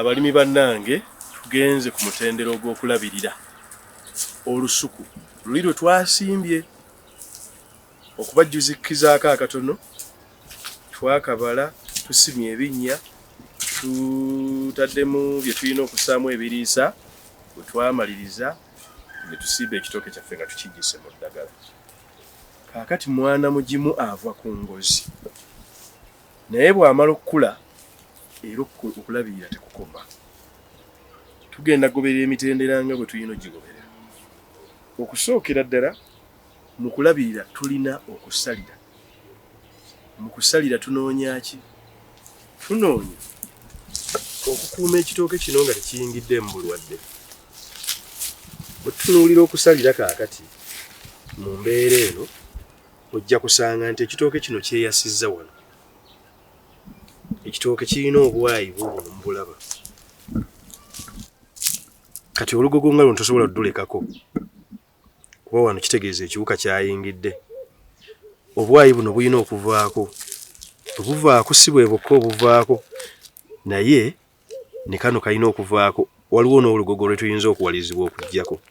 Abalimi bannange, tugenze ku mutendera ogw'okulabirira olusuku luli lwe twasimbye. Okubajjuzikkizaako akatono, twakabala, tusimye ebinnya, tutaddemu bye tulina okussaamu ebiriisa, bwe twamaliriza ne tusimba ekitooke kyaffe nga tukiggyise mu ddagala. Kaakati mwana mugimu ava ku ngozi. Naye bw'amala okukula era okulabirira tekukoma. Tugenda kugoberera emitendera nga bwe tulina okugigoberera. Okusookera ddala mu kulabirira tulina okusalira. Mu kusalira tunoonya ki? Tunoonya okukuuma ekitooke kino nga tekiyingiddeemu bulwadde. Bwe tutunuulira okusalira kaakati mu mbeera eno, ojja kusanga nti ekitooke kino kyeyasizza wano. Ekitooke kirina obwayi buubuno mubulaba. Kati olugogo nga luno tosobola kudulekako kuba wano kitegeeza ekiwuka kyayingidde. Obwayi buno bulina okuvaako. Bwe buvaako si bwe bwokka obuvaako naye ne kano kalina okuvaako. Waliwo n'olugogo lwe tuyinza okuwalirizibwa okuggyako.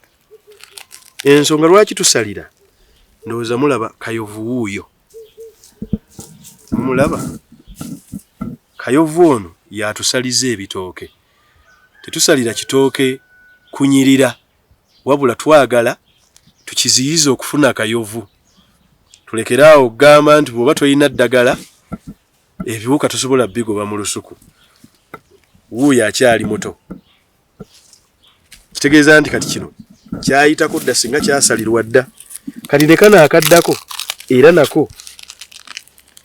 Ensonga lwaki tusalira, ndowooza mulaba kayovu wuuyo. Mumulaba? Kayovu ono y'atusaliza ebitooke. Tetusalira kitooke kunyirira wabula twagala tukiziyize okufuna kayovu. Tulekere awo okugamba nti bw'oba tolina ddagala ebiwuka tosobola bigoba mu lusuku. Wuuyo akyali muto. Kitegeeza nti kati kino kyayitako dda singa kyasalirwa dda. Kati ne kano akaddako era nako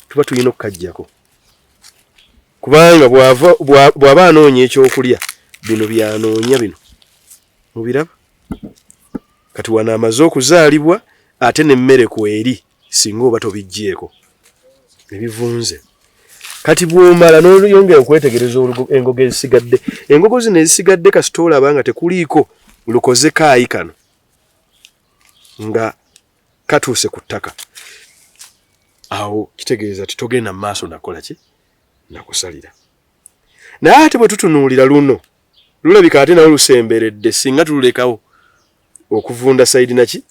tuba tulina okukaggyako kubanga bw'aba anoonya ekyokulya bino by'anoonya bino mubiraba. Kati wano amaze okuzaalibwa ate n'emmere kweri singa oba tobiggyeeko ebivunze. Kati bw'omala n'oyongera okwetegereza engogo ezisigadde, engogo zino ezisigadde kasita olaba nga tekuliiko lukoze kaayi kano nga katuuse ku ttaka, awo kitegeeza ti togenda mu maaso nakola ki nakusalira. Naye ate bwe tutunuulira luno lulabika ate nalwo lusemberedde, singa tululekawo okuvunda sayidi naki,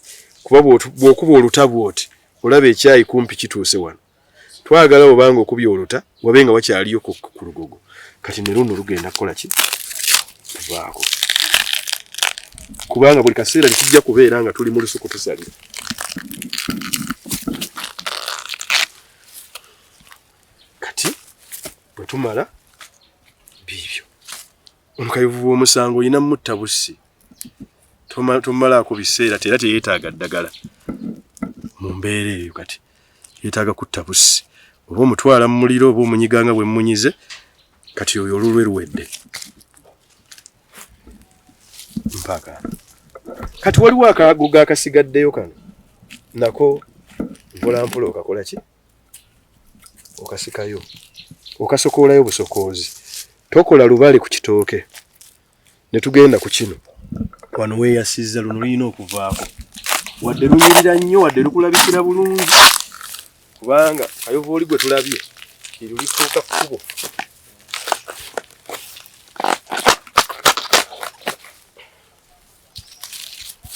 kuba bw'okuba oluta bw'oti olaba ekyayi kumpi kituuse wano. Twagala obanga okubye oluta wabe nga wakyaliyo ku lugogo. Kati ne luno lugenda kukola ki? Kuvaako, kubanga buli kaseera tekijja kubeera nga tuli mu lusuku tusalira. Kati bwe tumala biibyo, ono kayovu w'omusango olina mutta bussi, tomalaako biseera, era teyeetaaga ddagala mu mbeera eyo. Kati yeetaaga kutta bussi, oba omutwala mu muliro oba omunyiga nga bwe mmunyize. Kati oyo olulwe luwedde mpaka kati waliwo akagogo akasigaddeyo kano nako mpolampola okakola ki? Okasikayo, okasokoolayo busokoozi, tokola lubale ku kitooke. Ne tugenda ku kino wano weeyasizza, luno lulina okuvaako wadde lunyirira nnyo, wadde lukulabikira bulungi, kubanga kayovu oli gwe tulabye eryo lifuuka kkubo.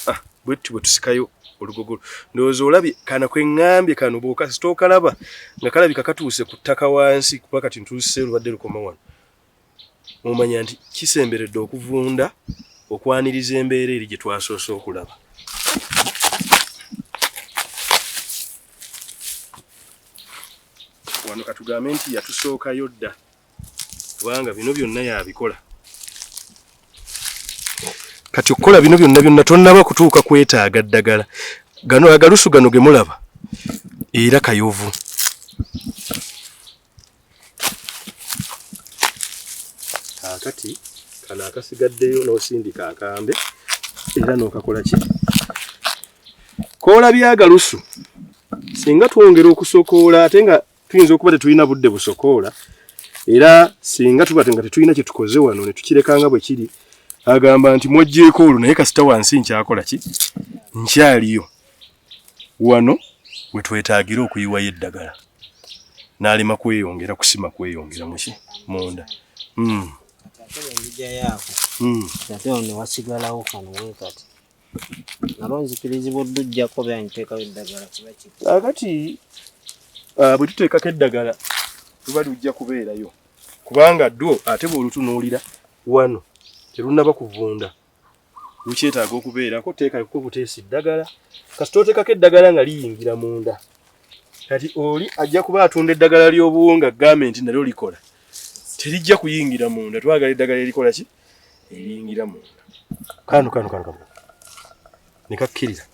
Ah, bwetuti bwe tusikayo olugogo. Ndowooza olabye kana kwe ŋŋambye kano, bw'okasita okalaba nga kalabika katuuse ku ttaka wansi, kuba kati ntuuse lubadde lukoma wano, omanya nti kisemberedde okuvunda okwaniriza embeera eri gye twasoose okulaba. Wano katugambe nti yatusookayo dda, kubanga bino byonna yabikola. Kati okukola bino byonna byonna tonnaba kutuuka kwetaaga ddagala. Gano agalusu gano ge mulaba era kayovu. Kaakati kano akasigaddeyo n'osindika akambe era n'okakola ki? Koolabye agalusu. Singa twongera okusokoola, ate nga tuyinza okuba tetulina budde busokoola, era singa tuba nga tetulina kye tukoze wano ne tukireka nga bwe kiri, agamba nti mwoggyeko olwo, naye kasita wansi nkyakola ki? Nkyaliyo. Wano we twetaagira okuyiwayo eddagala n'alema kweyongera kusima kweyongera muki munda. Ate bwe nziggyayo ako, ate awo ne wasigalawo kano bwe kati. Nalwo nzikirizibwa odduggyako oba nteekayo eddagala kiba kiki? Kaakati bwe tuteekako eddagala luba lujja kubeerayo kubanga ddwo ate bw'olutunuulira wano terunnaba kuvunda lukyetaaga okubeerako. Teekako buteesi ddagala, kasita oteekako eddagala nga liyingira munda. Kati oli ajja kuba atunda eddagala ly'obuwunga gavumenti nalyo likola, terijja kuyingira munda. Twagala eddagala erikola ki? Eriyingira munda. Kano kano kano kano ne kakkirira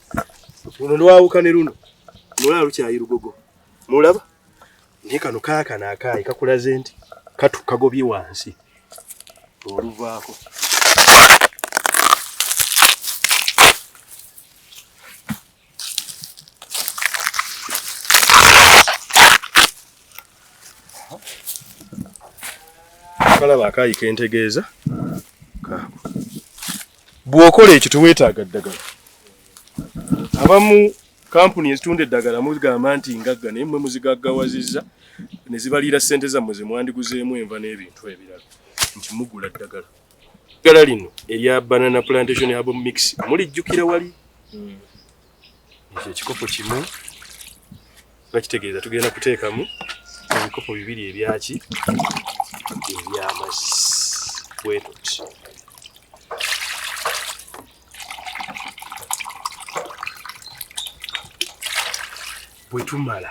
luno lwawuka ne luno mulaba lukyayi lugogo mulaba naye kano kaakano akaayi kakulaze nti kagobye wansi oluvaako. Kalaba akaayi kentegeeza kaako. Bw'okola ekyo teweetaaga ddagala. Abamu kampuni ezitunda eddagala mugamba nti ngagga, naye mmwe muzigaggawazizza ne zibaliira ssente zammwe ze mwandiguzeemu enva n'ebintu ebirala nti mugula ddagala. Eddagala lino erya banana plantation herbal mix mulijjukira wali ekyo ekikopo kimu bakitegeeza tugenda kuteekamu ebikopo bibiri ebyaki eby'amazzi bwe tuti. Bwe tumala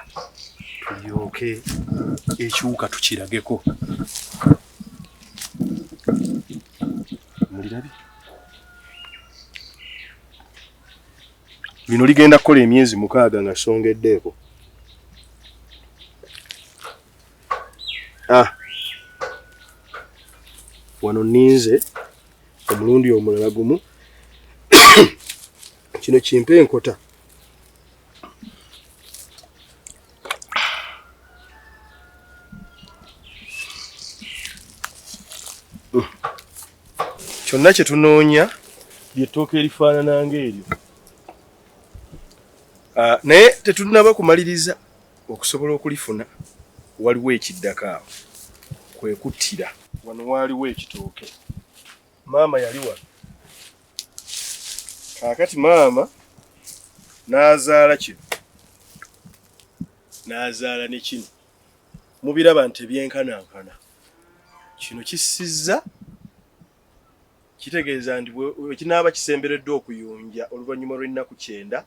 tulyoke ekiwuka tukirageko. Mulirabye? Lino ligenda kukola emyezi 6 nga songeddeeko. Wano nninze omulundi omulala gumu. Kino kimpe enkota. Kyonna kye tunoonya ly'ettooke erifaanana ng'eryo. Naye tetunnaba kumaliriza okusobola okulifuna, waliwo ekiddako awo kwe kuttira. Wano waaliwo ekitooke, maama yali wano. Kaakati maama n'azaala kino, n'azaala ne kino. Mubiraba nti ebyenkanankana. Kino kissizza, kitegeeza nti bwe kinaaba kisembereddwa okuyunja oluvannyuma lw'ennaku 90 nga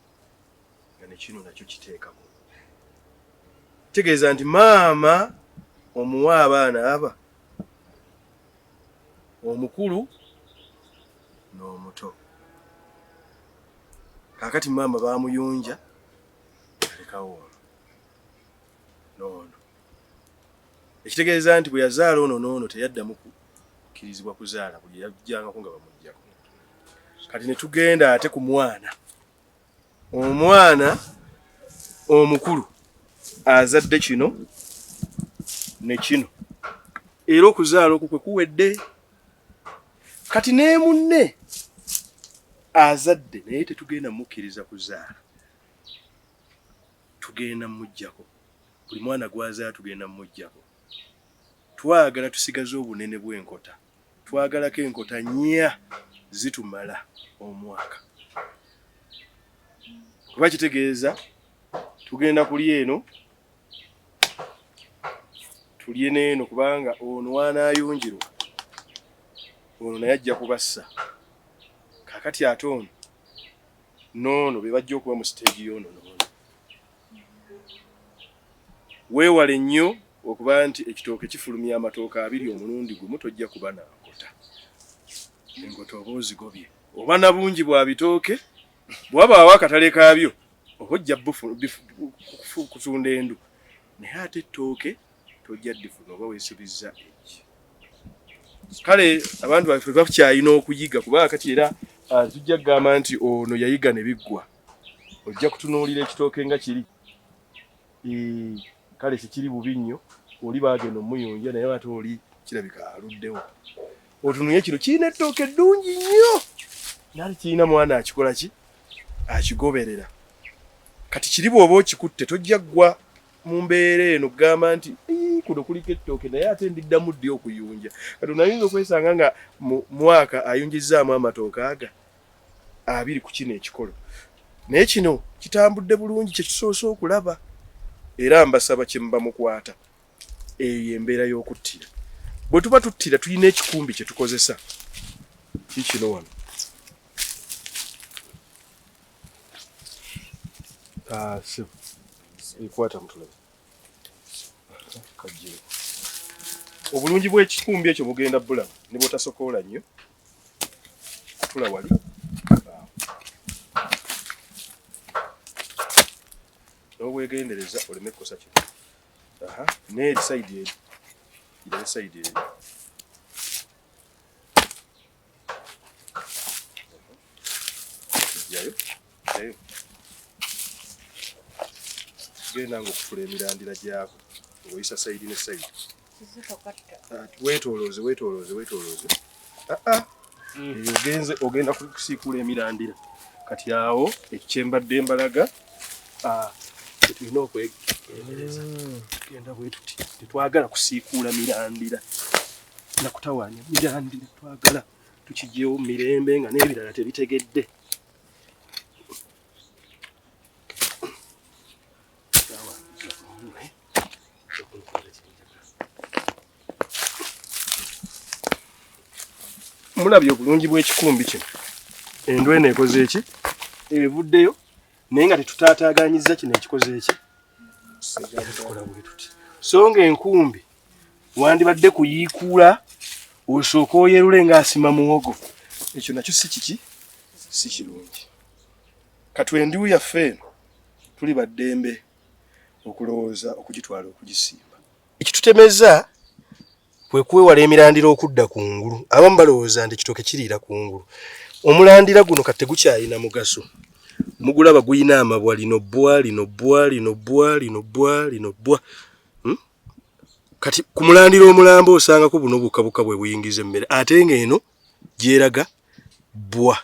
ne kino nakyo kiteekako. Kitegeeza nti maama omuwa abaana aba omukulu n'omuto. Kaakati maama baamuyunja alekawo ono n'ono. Ekitegeeza nti bwe yazaala ono n'ono teyaddamu kukkirizibwa kuzaala, buli yajjangako nga bamuggyako. Kati ne tugenda ate ku mwana. Omwana omukulu azadde kino ne kino, era okuzaala okwo kwe kuwedde. Kati ne munne azadde naye tetugenda mukkiriza kuzaala, tugenda muggyako. Buli mwana gw'azaala tugenda muggyako. Twagala tusigaze obunene bw'enkota, twagalako enkota 4 zitumala omwaka. Kuba kitegeeza tugenda kulya eno tulye n'eno, kubanga ono w'anaayunjirwa ono naye ajja kubassa. Kaakati ate ono n'ono be bajja okuba mu siteegi y'ono n'ono. Weewale nnyo okuba nti ekitooke kifulumya amatooke 2 omulundi gumu, tojja kuba na nkota. Enkota oba ozigobye, oba na bungi bwa bitooke, bw'wabaawo akatale kaabyo oba ojja kutunda endu, naye ate ettooke tojja ddifuna oba weesibizza eggi. Kale abantu baffe bakyalina okuyiga, kubanga kati era tujja kugamba nti ono yayiga ne biggwa. Ojja kutunuulira ekitooke nga kiri kale kikiri bubi nnyo, oli baagenda omuyunja naye ate oli kirabika aluddewo. Otunuye kino kirina ettooke eddungi nnyo, naye kirina mwana akikola ki akigoberera. Kati kiri bw'oba okikutte tojja ggwa mu mbeera eno kugamba nti Kuno kuliko ettooke, naye ate ndiddamu ddi okuyunja? Kati onayinza okwesanga nga mu mwaka ayunjizzaamu amatooke aga 20 ku kino ekikolo. Naye kino kitambudde bulungi, kye kisoose okulaba, era mbasaba kye muba mukwata. Eyo y'embeera y'okuttira. Bwe tuba tuttira tulina ekikumbi kye tukozesa, kikino wano. Ekwata mutulabe kajjeeko. Obulungi bw'ekikumbi ekyo bugenda bulaba ne bw'otasokoola nnyo. Tula wali. N'obwegendereza oleme kukosa kino. Aha, n'eri sayidi eri. Eri sayidi eri. Jayo, jayo. Genda ng'okutula emirandira gyako ng'oyisa sayidi ne sayidi. Weetoolooze, weetoolooze, weetoolooze. Eyo ogenze ogenda kusiikuula emirandira. Kati awo ekyembadde mbalaga tetulina okwegendereza. Tugenda bwe tuti, tetwagala kusiikuula mirandira na kutawaanya mirandira, twagala tukiggyewo mu mirembe nga n'ebirala tebitegedde. Mulabye obulungi bw'ekikumbi kino. Endu eno ekoze eki? Evuddeyo, naye nga tetutaataaganyizza kino ekikoze eki? Tukola bwe tuti. So ng'enkumbi wandibadde kuyiikuula osooke oyerule ng'asima muwogo. Ekyo nakyo si kiki? Si kirungi. Kati endiwu yaffe eno tuli ba ddembe okulowooza okugitwala okugisimba. Ekitutemeza kwe kwewala emirandira okudda ku ngulu. Abamu balowooza nti ekitooke kiriira ku ngulu. Omulandira guno kati tegukyalina mugaso. Mugulaba guyina amabwa, lino bbwa, lino bbwa, lino bbwa, lino bbwa, lino bbwa. Kati ku mulandira omulamba osangako buno bukabuka bwe buyingiza emmere, ate ng'eno gyeraga bbwa.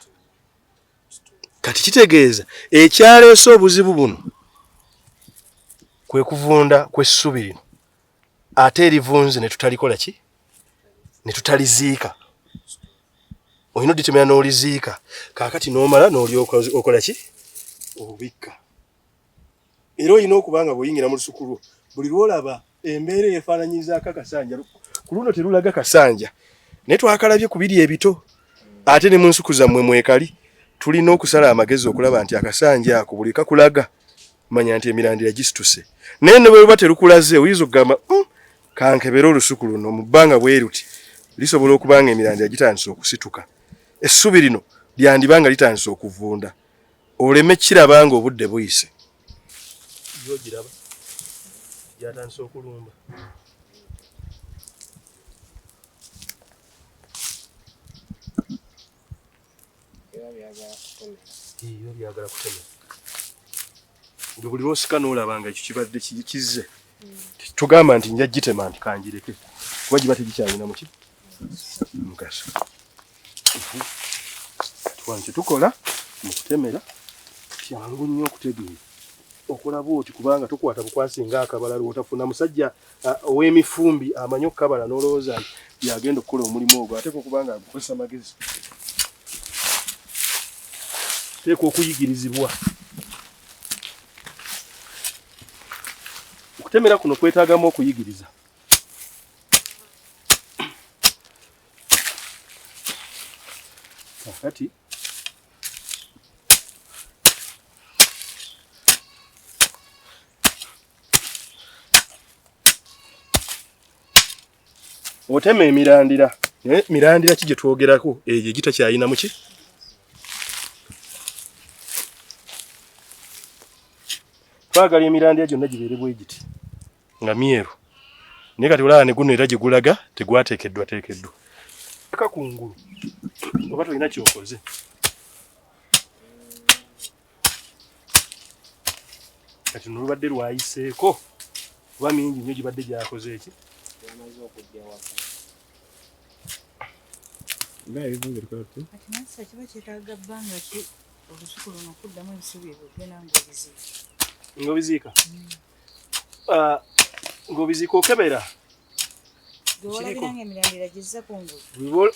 Kati kitegeeza ekyaleese obuzibu buno kwe kuvunda kw'essubi lino, ate erivunze ne tutalikola ki? Ne tutaliziika. Olina oditemera n'oliziika, kaakati n'omala n'olyoka okola ki? Obikka. Era olina okuba nga bw'oyingira mu lusuku lwo, buli lw'olaba embeera eyeefaananyirizaako akasanja, ku luno terulaga kasanja, naye twakalabye ku biri ebito, ate ne mu nsuku zammwe mwekali. Tulina okusala amagezi okulaba nti akasanja ako buli kakulaga, manya nti emirandira gisituse. Naye ne bwe luba terukulaze, oyinza okugamba kankebere olusuku luno mu bbanga bwe luti, lisobola okuba nga emirandira gitandise okusituka. Essubi lino lyandiba nga litandise okuvunda, oleme kiraba nga obudde buyise. Gy'ogiraba gyatandise okulumba. Biba byagala kutemera. Nga buli lw'osika n'olaba nga ekyo kibadde kizze. Tugamba nti nja gitema nti kangireke, kuba giba tegikyalina muki mugaso. Wano kye tukola mu kutemera kyangu nnyo okutegeera. Okola bw'oti kubanga tokwata bukwasi ng'akabala lw'otafuna musajja ow'emifumbi amanyi okukabala n'olowooza nti yagenda okukola omulimu ogwo, ateekwa okuba nga agukozesa magezi. Teekwa okuyigirizibwa. Okutemera kuno kwetaagamu okuyigiriza. Kaakati otema emirandira, naye mirandira ki gye twogerako egyo egitakyalina muki? Twagala emirandira gyonna gibeere bwe giti nga myeru, naye kati olaba ne guno era gye gulaga tegwateekeddwa teekeddwa. Ka kungulu oba tolina ky'okoze. Kati luno lubadde lwayiseeko kuba mingi nnyo gibadde gyakoze eki? Kati nasa kiba kyetaaga bbanga ki olusuku luno okuddamu ebisubi ebyo ogenda ng'obiziika? Ng'obiziika? Ng'obiziika okebera.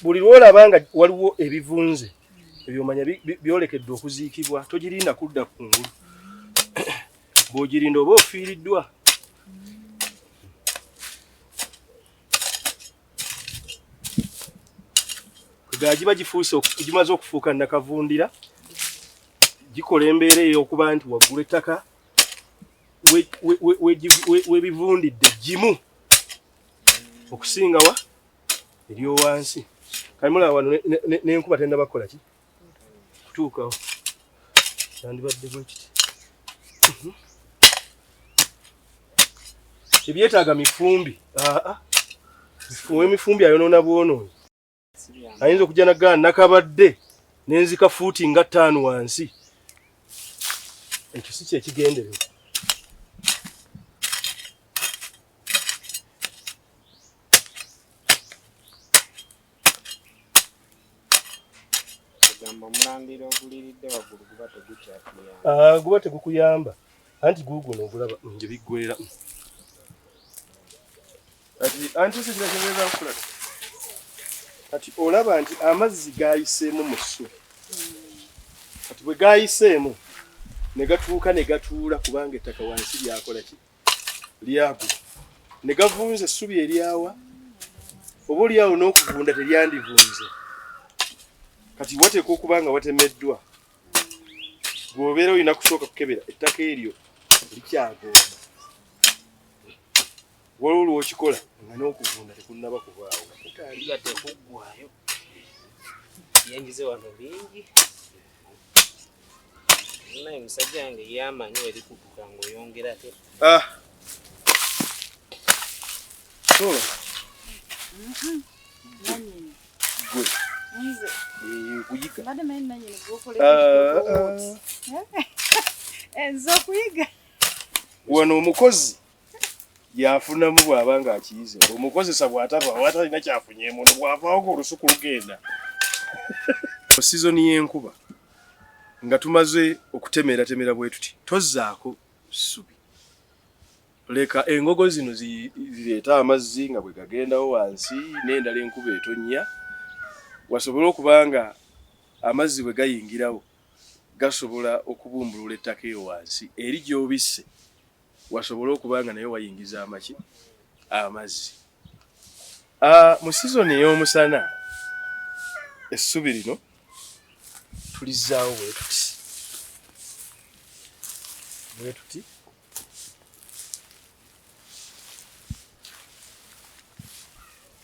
Buli lw'olaba nga waliwo ebivunze ebyomanya byolekedde okuziikibwa, togirinda kudda kungulu. Bw'ogirinda oba ofiiriddwa. Ga giba gifuuse gimaze okufuuka nnakavundira, gikola embeera ey'okuba nti waggulu ettaka webivundidde gimu okusinga wa eryowansi. Kali mulaba wano n'enkuba tennaba kukola ki kutuukawo, kyandibadde bwe kiti. Ebyetaaga mifumbi. Ow'emifumbi ayonoona bwonoonyi. Ayinza okujja naggaa nakabadde nenzika fuuti nga 5 wansi. Ekyo si kyekigendererwa. Omulandira oguliridde waggulu guba tegukyakuyamba. Guba tegukuyamba. Anti guuguno ogulaba nje biggweera. Kati anti si kira kyengezaako okulaga. Kati olaba nti amazzi gaayiseemu mu ssubi. Kati bwe gaayiseemu ne gatuuka ne gatuula kubanga ettaka wansi lyakola ki? Lyagwa. Ne gavunza essubi eryawa oba oliawo n'okuvunda teryandivunze. Kati wateekwa okuba nga watemeddwa. Gw'obeera olina kusooka kukebera ettaka eryo likyagooma. Waliwo lw'okikola nga n'okuvunda tekunnaba kubaawo. Nga tekuggwayo. Yenjize wano bingi. Naye musajja wange ye amanyi erikutuka ng'oyongera te. So. Gwe. Nze. Kuyiga. Mbadde manyi nannyini gw'okola nze okuyiga. Wano omukozi yafunamu bw'aba ng'akiyize. Omukozesa bw'ataba atalina kyafunyeemu ono bw'avaawo ng'olusuku lugenda. Sizoni y'enkuba nga tumaze okutemeratemera bwe tuti tozzaako ssubi. Leka engogo zino zireete amazzi nga bwe gagendawo wansi n'endala enkuba etonnya, wasobole okuba nga amazzi bwe gayingirawo gasobola okubumbulula ettaka eyo wansi eri gy'obisse, wasobole okuba nga naye wayingiza amaki amazzi. Mu sizoni ey'omusana essubi lino tulizzaawo bwe tuti bwe tuti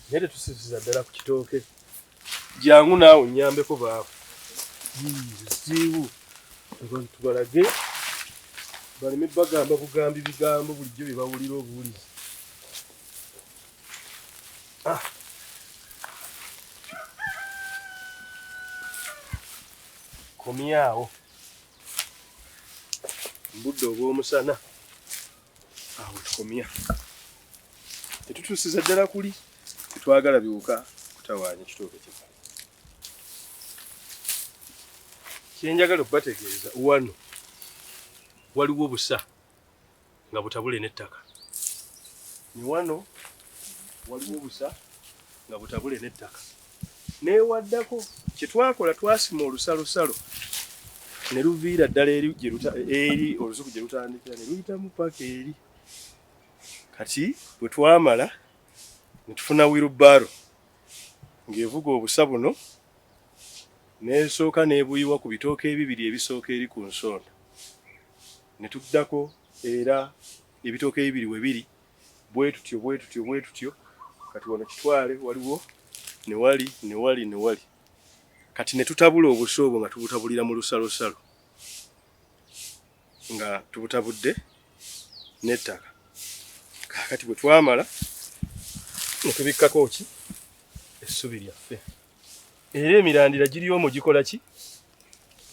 naye tetusisiza ddala ku kitooke. Jangu naawe onnyambeko baavu. Ziiwu tubalage baleme bagamba bugambi bigambo bulijjo bye bawulira obuwulizi. Komyawo mbudde obw'omusana awo tukomya. Tetutuusiza ddala kuli tetwagala biwuka kutawaanya kitooke kyaffe. Kye njagala okubategeeza wano waliwo busa nga butabule n'ettaka. Ne wano waliwo busa nga butabule n'ettaka. Neewaddako kye twakola twasima olusalosalo ne luviira ddala eri eri olusuku gye lutandikira ne luyitamu paka eri. Kati bwe twamala ne tufuna wheelbarrow ng'evuga obusa buno n'esooka n'ebuyiwa ku bitooke ebibiri ebisooka eri ku nsonda. Ne tuddako era ebitooke ebibiri we biri bwe tutyo bwe tutyo bwe tutyo. Kati wano kitwale waliwo ne wali ne wali ne wali. Kati ne tutabula obusa obwo nga tubutabulira mu lusalosalo nga tubutabudde n'ettaka. Kaakati bwe twamala ne tubikkako ki essubi lyaffe. Era emirandira giri omwo gikola ki?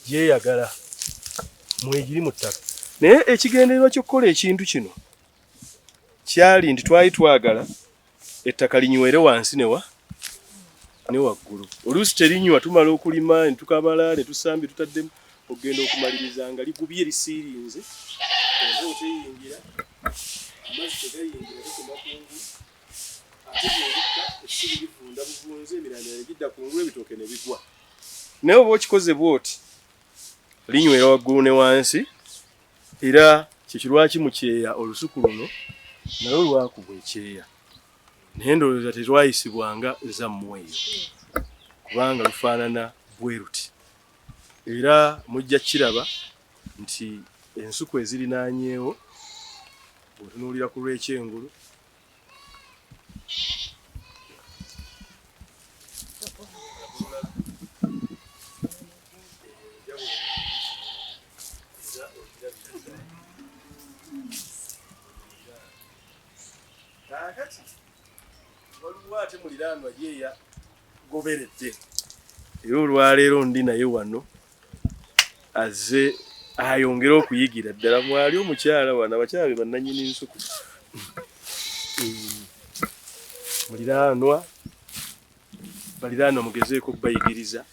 Gyeyagala mwegiri mu ttaka. Naye ekigendererwa ky'okukola ekintu kino kyali nti twali twagala ettaka linywere wansi ne waggulu. Oluusi terinywa, tumala okulima ne tukabala ne tusambye tutaddemu okugenda okumaliriza nga ligubye lisiirinze, empewo teyingira, amazzi tegayingira. bidda kungulu ebitooke ne bigwa. Naye oba okikoze bw'oti linywera waggulu ne wansi, era kyekirwaki mu kyeya olusuku luno nalwo lwakubwa ekyeya, naye ndowooza terwayisibwanga zammwe eyo kubanga lufaanana bwe luti. Era mujja kiraba nti ensuku ezirinaanyeewo bw'otunuulira ku lw'ekyengulu Kaakati waliwo ate muliraanwa ye yagoberedde, era olwaleero ndi naye wano azze ayongere okuyigira ddala. Mwali omukyala wano, abakyala be bannannyini nsuku. Muliraanwa, baliraanwa mugezeeko okubayigiriza.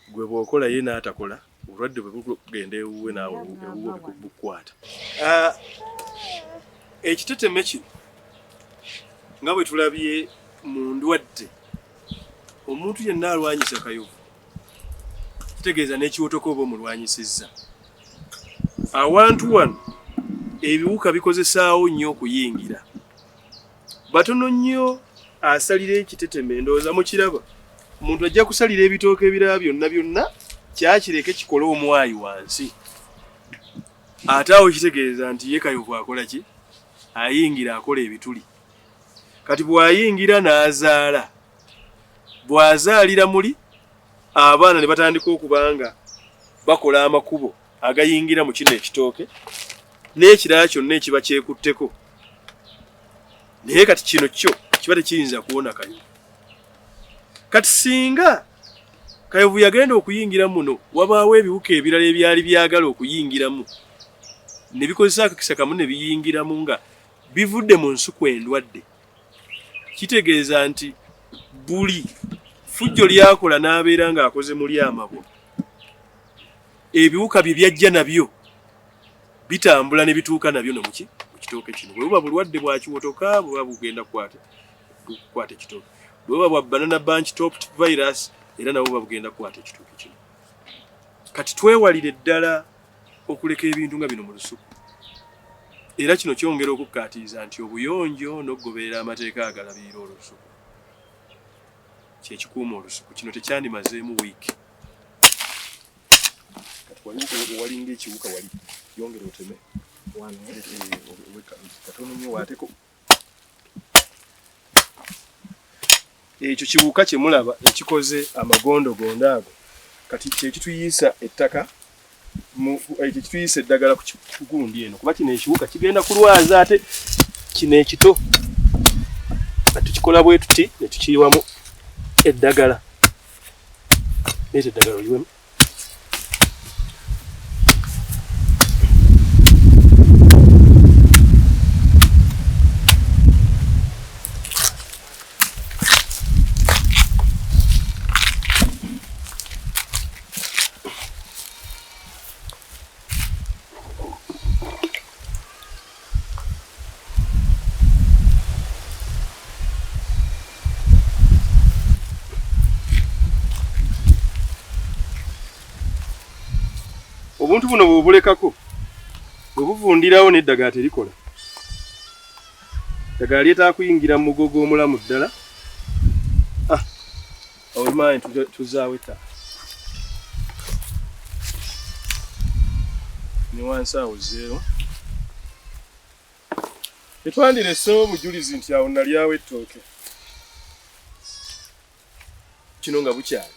Gwe bw'okola ye n'atakola, obulwadde bwe bugenda ewuwe naawe ewuwe bukukwata. Ekiteteme kino nga bwe tulabye mu ndwadde, omuntu yenna alwanyisa kayovu kitegeeza n'ekiwotoko oba omulwanyisizza. Awantu wano ebiwuka bikozesaawo nnyo okuyingira. Batono nnyo asalira ekiteteme, ndowooza mukiraba. Omuntu ajja kusalira ebitooke ebirala byonna byonna, kyakireke kikole omwayi wansi. Ate awo kitegeeza nti ye kayovu akola ki? Ayingira akola ebituli. Kati bw'ayingira n'azaala, bw'azaalira muli abaana ne batandika okuba nga bakola amakubo agayingira mu kino ekitooke n'ekirala kyonna ekiba kyekutteko. Naye kati kino kyo kiba tekiyinza kuwona kayovu. Kati singa kayovu yagenda okuyingira muno, wabaawo ebiwuka ebirala ebyali byagala okuyingiramu ne bikozesa akakisa kamu ne biyingiramu nga bivudde mu nsuku endwadde. Kitegeeza nti buli fujjo lyakola n'abeera ng'akoze muli amabwa, ebiwuka bye byajja nabyo bitambula ne bituuka nabyo no muki mu kitooke kino. Bwe buba bulwadde bwa kiwotoka buba bugenda kukwata ekitooke, bwe buba bwa banana bunch top virus era nabwo buba bugenda kukwata ekitooke kino. Kati twewalire ddala okuleka ebintu nga bino mu lusuku, era kino kyongera okukkaatiriza nti obuyonjo n'okugoberera amateeka agalabirira olusuku kye kikuuma olusuku. Kino tekyandimazeemu wiiki. Kati wali walinga ekiwuka wali, yongera oteme katono nnyo waateko. Ekyo kiwuka kye mulaba ekikoze amagondogondo ago, kati kye kituyiisa ettaka, ekyo kituyiisa eddagala ku gundi eno, kuba kino ekiwuka kigenda kulwaza ate kino ekito. Tukikola bwe tuti ne tukiyiwamu eddagala. Leeta eddagala oliwemu. Obuntu buno bw'obulekako bwe buvundirawo n'eddagala terikola. Eddagala lyetaaga kuyingira mu mugogo omulamu ddala. Olumanyi tuzaawo ettaka ne wansi awo ozzeewo. Tetwandireseewo obujulizi nti awo nalyawo ettooke. Kino nga bukyali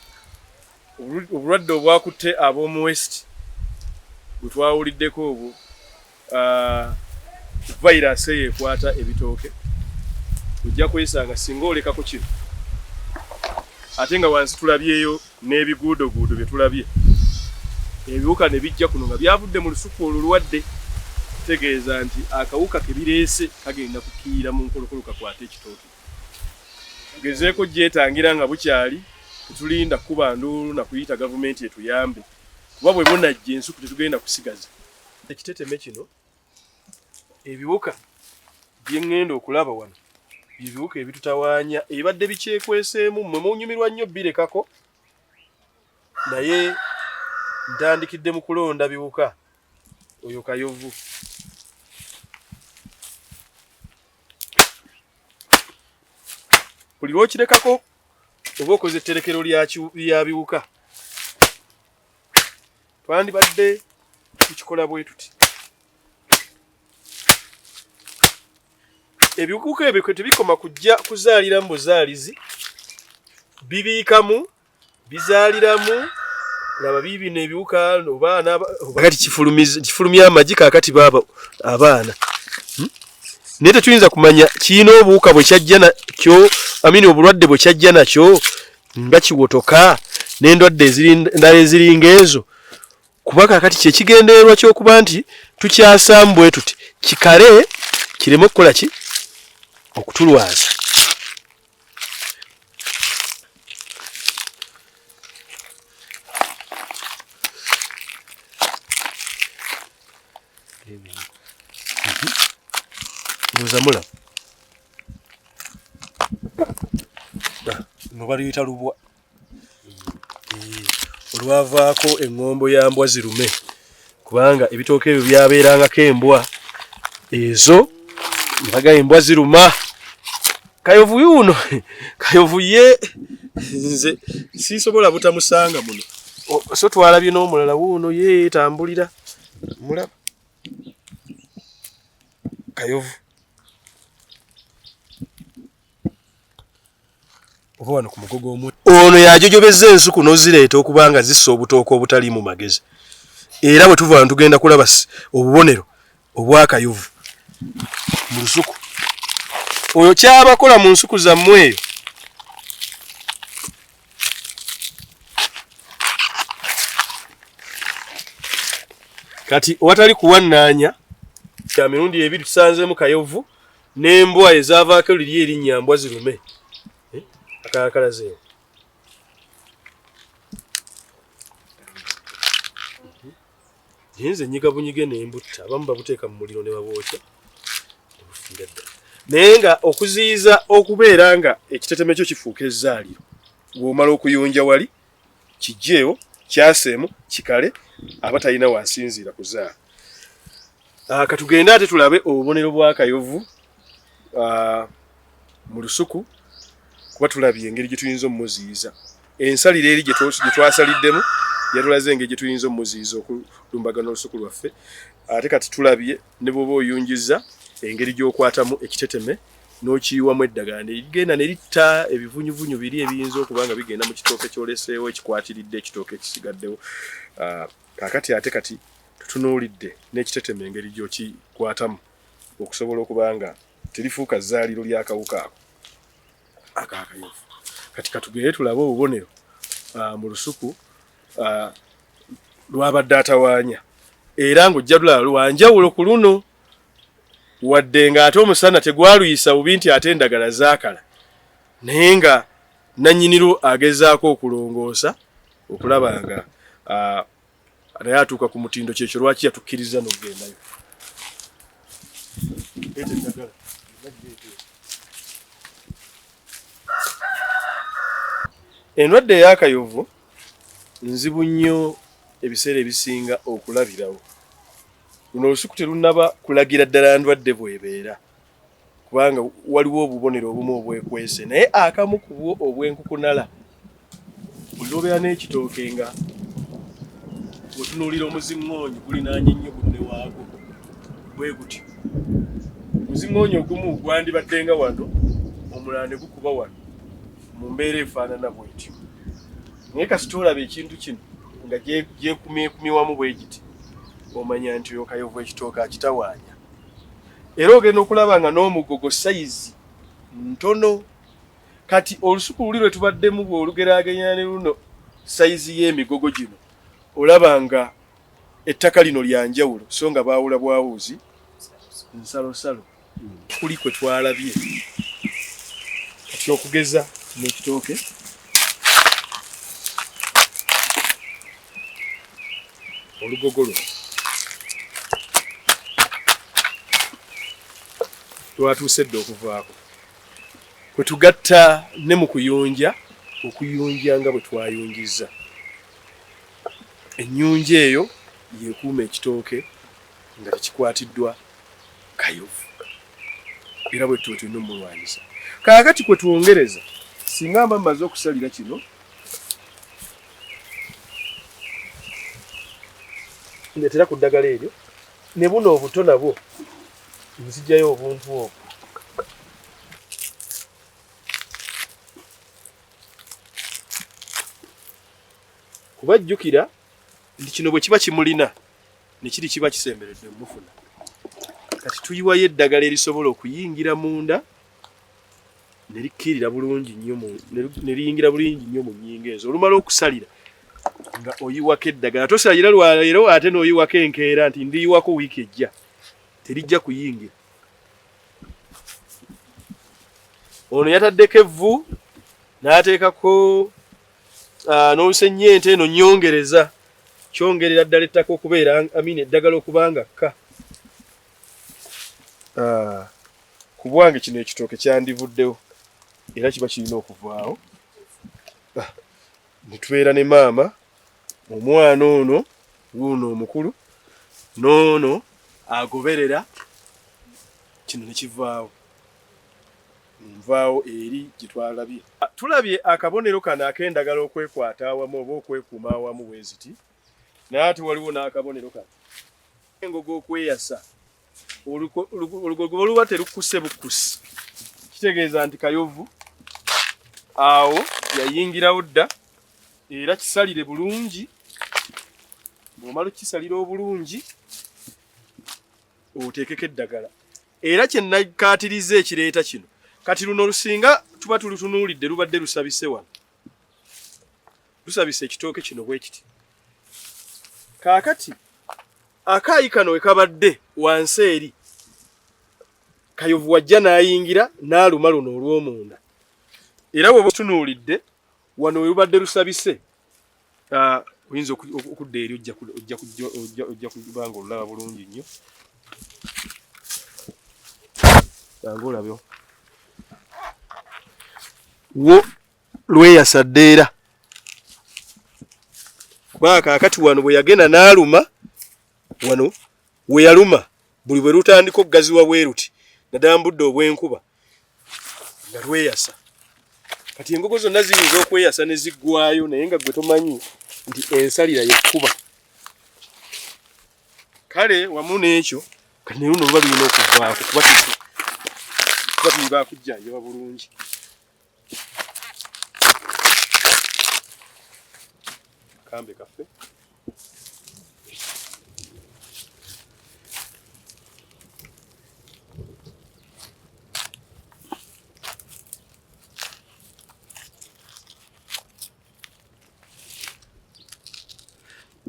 obulwadde obwakutte ab'omu West bwe twawuliddeko obwo, virus eyo ekwata ebitooke, ojja kwesanga singa olekako kino ate nga wansi tulabyeyo n'ebiguudoguudo bye tulabye, ebiwuka ne bijja kuno nga byavudde mu lusuku olulwadde, kitegeeza nti akawuka ke bireese kagenda kukiira mu nkolokolo kakwate ekitooke. Tugezeeko gyetangira nga bukyali, tetulinda kukuba nduulu na kuyita gavumenti etuyambe, kuba bwe bunajja ensuku tetugenda kusigaza. Ekiteteme kino ebiwuka bye ŋŋenda okulaba wano Ebiwuka ebitutawaanya ebibadde bikyekweseemu, mmwe munyumirwa nnyo birekako, naye ntandikidde mu kulonda biwuka. Oyo kayovu. Buli lw'okirekako oba okoze etterekero lya biwuka. Twandibadde tukikola bwe tuti. Ebiwuka ebyo tebikoma kujja kuzaaliramu buzaalizi, bibiikamu, bizaaliramu. Laba biibino ebiwuka oba kati kifulumya amagi, kaakati baaba abaana. Naye tetuyinza kumanya kirina obuwuka bwe kyajja nakyo, amini obulwadde bwe kyajja nakyo nga kiwotoka n'endwadde endala eziringa ezo. Kuba kaakati kye kigendererwa ky'okuba nti tukyasaamu bwe tuti kikale kireme okukola ki okutulwaza. Ndowooza mulaba luno baluyita lubwa olwavaako eŋŋombo ya mbwa zirume, kubanga ebitooke ebyo byabeerangako embwa ezo mbaga embwa ziruma. Kayovu yuno, kayovu ye nze sisobola butamusanga muno. So twalabye n'omulala wuuno ye yetambulira, mulaba kayovu oba wano ku mugogo omwe. Ono yajojobezza ensuku n'ozireeta okuba nga zissa obutooke obutaliimu magezi. Era bwe tuva wano tugenda kulaba obubonero obw'akayovu mu lusuku. Oyo kyabakola mu nsuku zammwe eyo. Kati owatali kuwannaanya kya mirundi ebiri tusanzeemu kayovu n'embwa ezaavaako liri erinnya mbwa zirume. Akalakalazeewo. Naye nze nyiga bunyige n'embutta, abamu babuteeka mu muliro ne babwokya ne bufiira ddala. Naye nga okuziyiza okubeera nga ekiteteme kyo kifuuka ezzaaliro, bw'omala okuyunja wali kiggyeewo kyaseemu kikale, aba talina w'asinziira kuzaala. Katugende ate tulabe obubonero bw'akayovu mu lusuku, kuba tulabye engeri gye tuyinza omuziyiza. Ensalira eri gye twasaliddemu yatulaze engeri gye tuyinza omuziyiza okulumbagana olusuku lwaffe. Ate kati tulabye ne bw'oba oyungiza engeri gy'okwatamu ekiteteme n'okiyiwamu eddagala ne ligenda ne litta ebivunyuvunyu biri ebiyinza okuba nga bigenda mu kitooke ky'oleseewo ekikwatiridde ekitooke ekisigaddewo. Kaakati ate kati tutunuulidde n'ekiteteme engeri gy'okikwatamu okusobola okuba nga terifuuka zzaaliro ly'akawuka ako ak'akayovu. Kati katugende tulabe obubonero mu lusuku lwabadde atawaanya, era ng'ojja lulaba lwa njawulo ku luno, wadde ng'ate omusana tegwaluyisa bubi nti ate endagala zaakala, naye nga nannyinirwo agezaako okulongoosa okulaba nga naye atuuka ku mutindo. Kyekyo lwaki yatukkiriza n'okugendayo. Endwadde ey'akayovu nzibu nnyo ebiseera ebisinga okulabirawo. Luno olusuku terunnaba kulagira ddala ndwadde bw'ebeera, kubanga waliwo obubonero obumu obwekwese, naye akamu ku bwo obw'enkukunala, buli lw'obeera n'ekitooke nga bw'otunuulira omuziŋŋoonyi gulinaanye nnyo gunne waagwo bwe gutyo. Omuziŋŋoonyi ogumu gwandibadde nga wano, omulala ne gukuba wano mu mbeera efaanana bw'etyo. Naye kasita olaba ekintu kino nga gyekumyekumye wamu bwe giti, omanya nti oyo kayovu ekitooke akitawaanya. Era ogenda okulaba nga n'omugogo sayizi ntono. Kati olusuku luli lwe tubaddemu bw'olugeraageranya ne luno sayizi y'emigogo gino, olaba nga ettaka lino lya njawulo, so nga baawula bwawuzi nsalosalo. Kuli kwe twalabye kati okugeza kino ekitooke olugogo luno lwatuuse dda okuvaako. Kwe tugatta ne mu kuyunja, okuyunja nga bwe twayunjizza. Ennyunja eyo y'ekuuma ekitooke nga tekikwatiddwa kayovu, era bwe tutyo tulina omulwanyisa. Kaakati kwe twongereza, singa mba mmaze okusalira kino, ndeetera ku ddagala eryo, ne buno obuto nabwo nzigyayo obuntu obwo. Kuba jjukira nti kino bwe kiba kimulina ne kiri kiba kisemberedde mufuna. Kati tuyiwayo eddagala erisobola okuyingira munda ne likkirira bulungi nnyo ne liyingira bulungi nnyo mu nnyingo ezo. Olumala okusalira nga oyiwako eddagala, tosalira lwaleero ate n'oyiwako enkeera nti ndiyiwako wiiki ejja, terijja kuyingira. Ono yataddeko evvu n'ateekako n'olusennyente eno nnyongereza, kyongerera ddala ettaka okubeera, amini eddagala okuba nga kka. Ku bwange kino ekitooke kyandivuddewo era kiba kirina okuvaawo. Ne tubeera ne maama, omwana ono wuuno omukulu n'ono agoberera, kino ne kivaawo. Nvaawo eri gye twalabye. Tulabye akabonero kano ak'endagala okwekwata awamu oba okwekuuma awamu bwe ziti, naye ate waliwo n'akabonero kano. Engogo okweyasa, olugogo bwe luba terukkuse bukkusi, kitegeeza nti kayovu awo yayingirawo dda, era kisalire bulungi. Bw'omala okukisalira obulungi, oteekeko eddagala. Era kye nakkaatiriza ekireeta kino, kati luno lusinga tuba tulutunuulidde lubadde lusabise wano, lusabise ekitooke kino bwe kiti. Kaakati akaayi kano we kabadde wansi eri, kayovu wajja n'ayingira n'aluma luno olw'omunda, era bw'oba otunuulidde wano we lubadde lusabise, oyinza okudda eri ojja kuba nga olulaba bulungi nnyo. Jangu olabe wo lweyasadde era kubanga kaakati wano bwe yagenda n'aluma wano we yaluma buli bwe lutandika okugaziwa bwe luti naddala mu budde obw'enkuba nga lweyasa. Kati engogo zonna ziyinza okweyasa ne ziggwayo naye nga gwe tomanyi nti ensalira yekkuba. Kale wamu n'ekyo kati ne luno luba lulina okuvaako kuba tuba tuli bakujjanjaba bulungi. Kambe kaffe.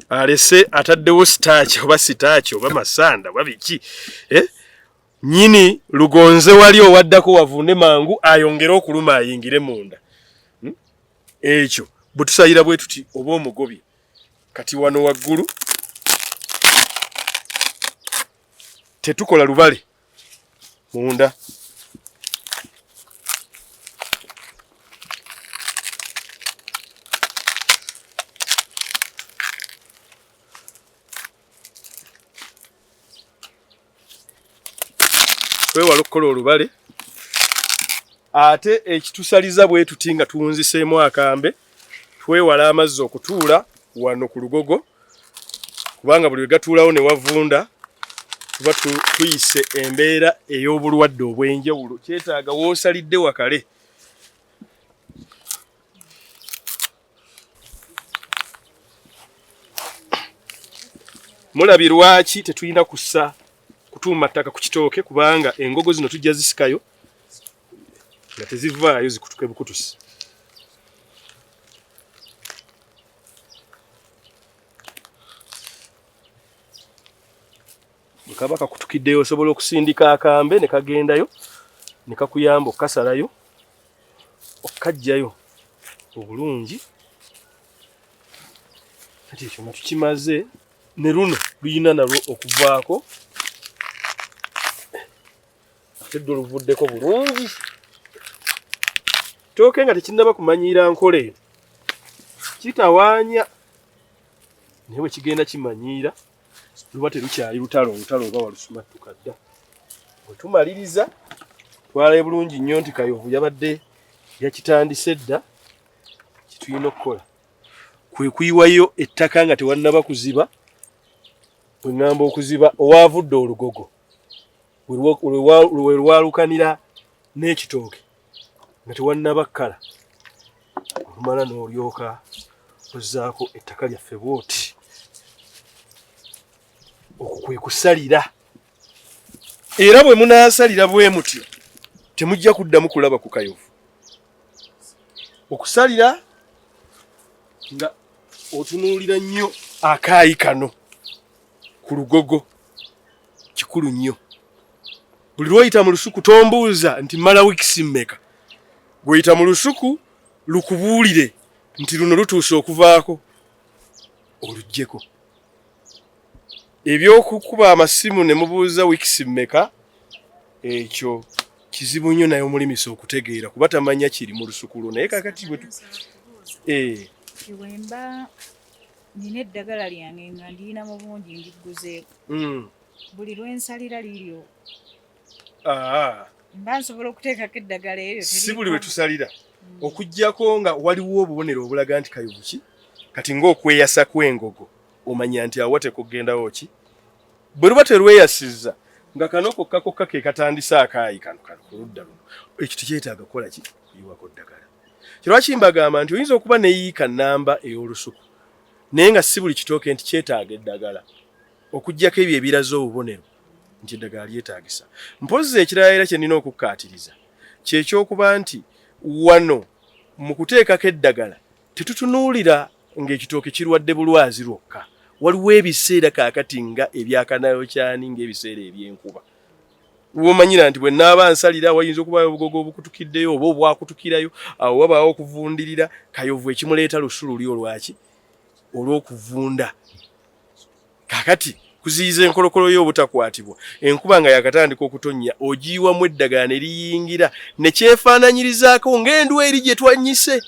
Alese ataddewo sitaaki oba sitaaki oba masanda oba biki, eh? Nyini lugonze wali owaddako wavunde mangu ayongere okuluma ayingire munda. Ekyo bwe tusalira bwe tuti oba omugobye. Kati wano waggulu tetukola lubale munda. Twewala okukola olubale, ate ekitusaliza bwe tuti nga tuwunziseemu akambe, twewala amazzi okutuula wano ku lugogo, kubanga buli lwe gatuulawo ne wavunda tuba tuyise embeera ey'obulwadde obw'enjawulo. Kyetaaga w'osalidde wakale. Mulabye lwaki tetulina kussa kutuuma ttaka ku kitooke, kubanga engogo zino tujja zisikayo nga tezivaayo zikutuke bukutusi. Bwe kaba kakutukiddeyo osobola okusindika akambe ne kagendayo ne kakuyamba okukasalayo okukaggyayo obulungi. Kati ekyo nga tukimaze, ne luno luyina nalwo okuvaako, ate ddo luvuddeko bulungi. Ekitooke nga tekinnaba kumanyiira nkola eno kitawaanya, naye bwe kigenda kimanyiira luba terukyali lutalo, olutalo oba walusumattuka dda. Bwe tumaliriza twalaye bulungi nnyo nti Kayovu yabadde yakitandise dda. Kyetulina okukola kwe kuyiwayo ettaka nga tewannaba kuziba. Bwe ŋŋamba okuziba, owaavudde olugogo we lwalukanira n'ekitooke nga tewannaba kkala, olumala n'olyoka ozzaako ettaka lyaffe bw'oti. Okwo kwe kusalira. Era bwe munaasalira bwe mutyo temujja kuddamu kulaba ku kayovu. Okusalira nga otunuulira nnyo akaayi kano ku lugogo kikulu nnyo. Buli lw'oyita mu lusuku tombuuza nti mmala wiikisi mmeka. Gw'oyita mu lusuku lukubuulire nti luno lutuuse okuvaako oluggyeko. Eby'okukuba amasimu ne mubuuza wiikisi mmeka ekyo kizibu nnyo naye omulimisa okutegeera kuba tamanya kiri mu lusuku lwo. Naye kaakati bwe Wemba nina eddagala lyange nga ndiyina mu bungi ndigguzeeko, buli lwensalira liryo mba nsobola okuteekako eddagala eryo? Si buli lwe tusalira, okuggyako nga waliwo obubonero obulaga nti kayovu ki. Kati ng'okweyasa kw'engogo, omanya nti awo wateekwa okugendawo ki. Bwe luba terweyasizza nga kano kokka kokka ke katandise akaayi kano kano ku ludda luno, ekyo tekyetaaga kukola ki, kuyiwako ddagala. Kirwaki mbagamba nti oyinza okuba ne yiika nnamba ey'olusuku, naye nga si buli kitooke nti kyetaaga eddagala, okuggyako ebyo ebiraze obubonero nti eddagala lyetaagisa. Mpozzi ekirala era kye nnina okukkaatiriza ky'ekyokuba nti wano mu kuteekako eddagala tetutunuulira ng'ekitooke kirwadde bulwazi lwokka. Waliwo ebiseera kaakati nga ebyakanayokyani, ng'ebiseera eby'enkuba, womanyira nti bwe naaba nsalira wayinza okubaayo obugogo obukutukiddeyo oba obwakutukirayo, awo wabaawo okuvundirira. Kayovu ekimuleeta lusu luli olwaki, olw'okuvunda. Kaakati kuziyiza enkolokolo yo obutakwatibwa enkuba nga yakatandika okutonnya, ogiyiwamu eddagala ne liyingira ne kyefaananyirizaako ng'endwa eri gye twannyise.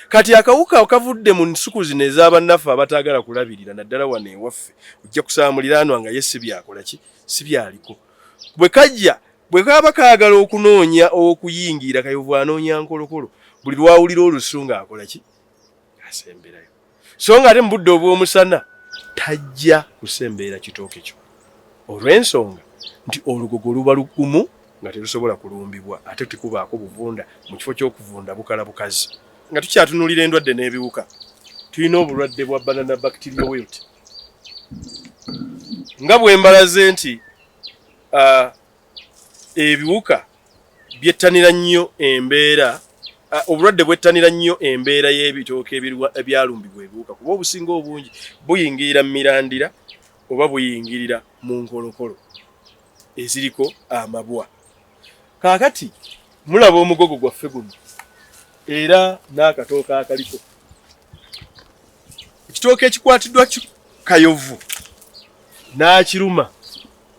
Kati akawuka akavudde mu nsuku zino ez'abannaffe abataagala kulabirira, naddala wano ewaffe, ojja kusaba muliraanwa nga ye si byakola ki, si byaliko. Bwe kajja, bwe kaba kaagala okunoonya ow'okuyingira, kayovu anoonya nkolokolo. Buli lw'awulira olusu ng'akola ki, asemberayo. So nga ate mu budde obw'omusana tajja kusembeera kitooke kyo, olw'ensonga nti olugogo luba lugumu nga terusobola kulumbibwa, ate tekubaako buvunda, mu kifo ky'okuvunda bukala bukazi. Nga tukyatunuulira endwadde n'ebiwuka, tulina obulwadde bwa banana bacterial wilt, nga bwe mbalaze nti ebiwuka byettanira nnyo embeera, obulwadde bwettanira nnyo embeera y'ebitooke ebyalumbibwa ebiwuka, kuba obusinga obungi buyingirira mu mirandira oba buyingirira mu nkolokolo eziriko amabwa. Kaakati mulaba omugogo gwaffe guno era n'akatooke akaliko. Ekitooke ekikwatiddwa kayovu n'akiruma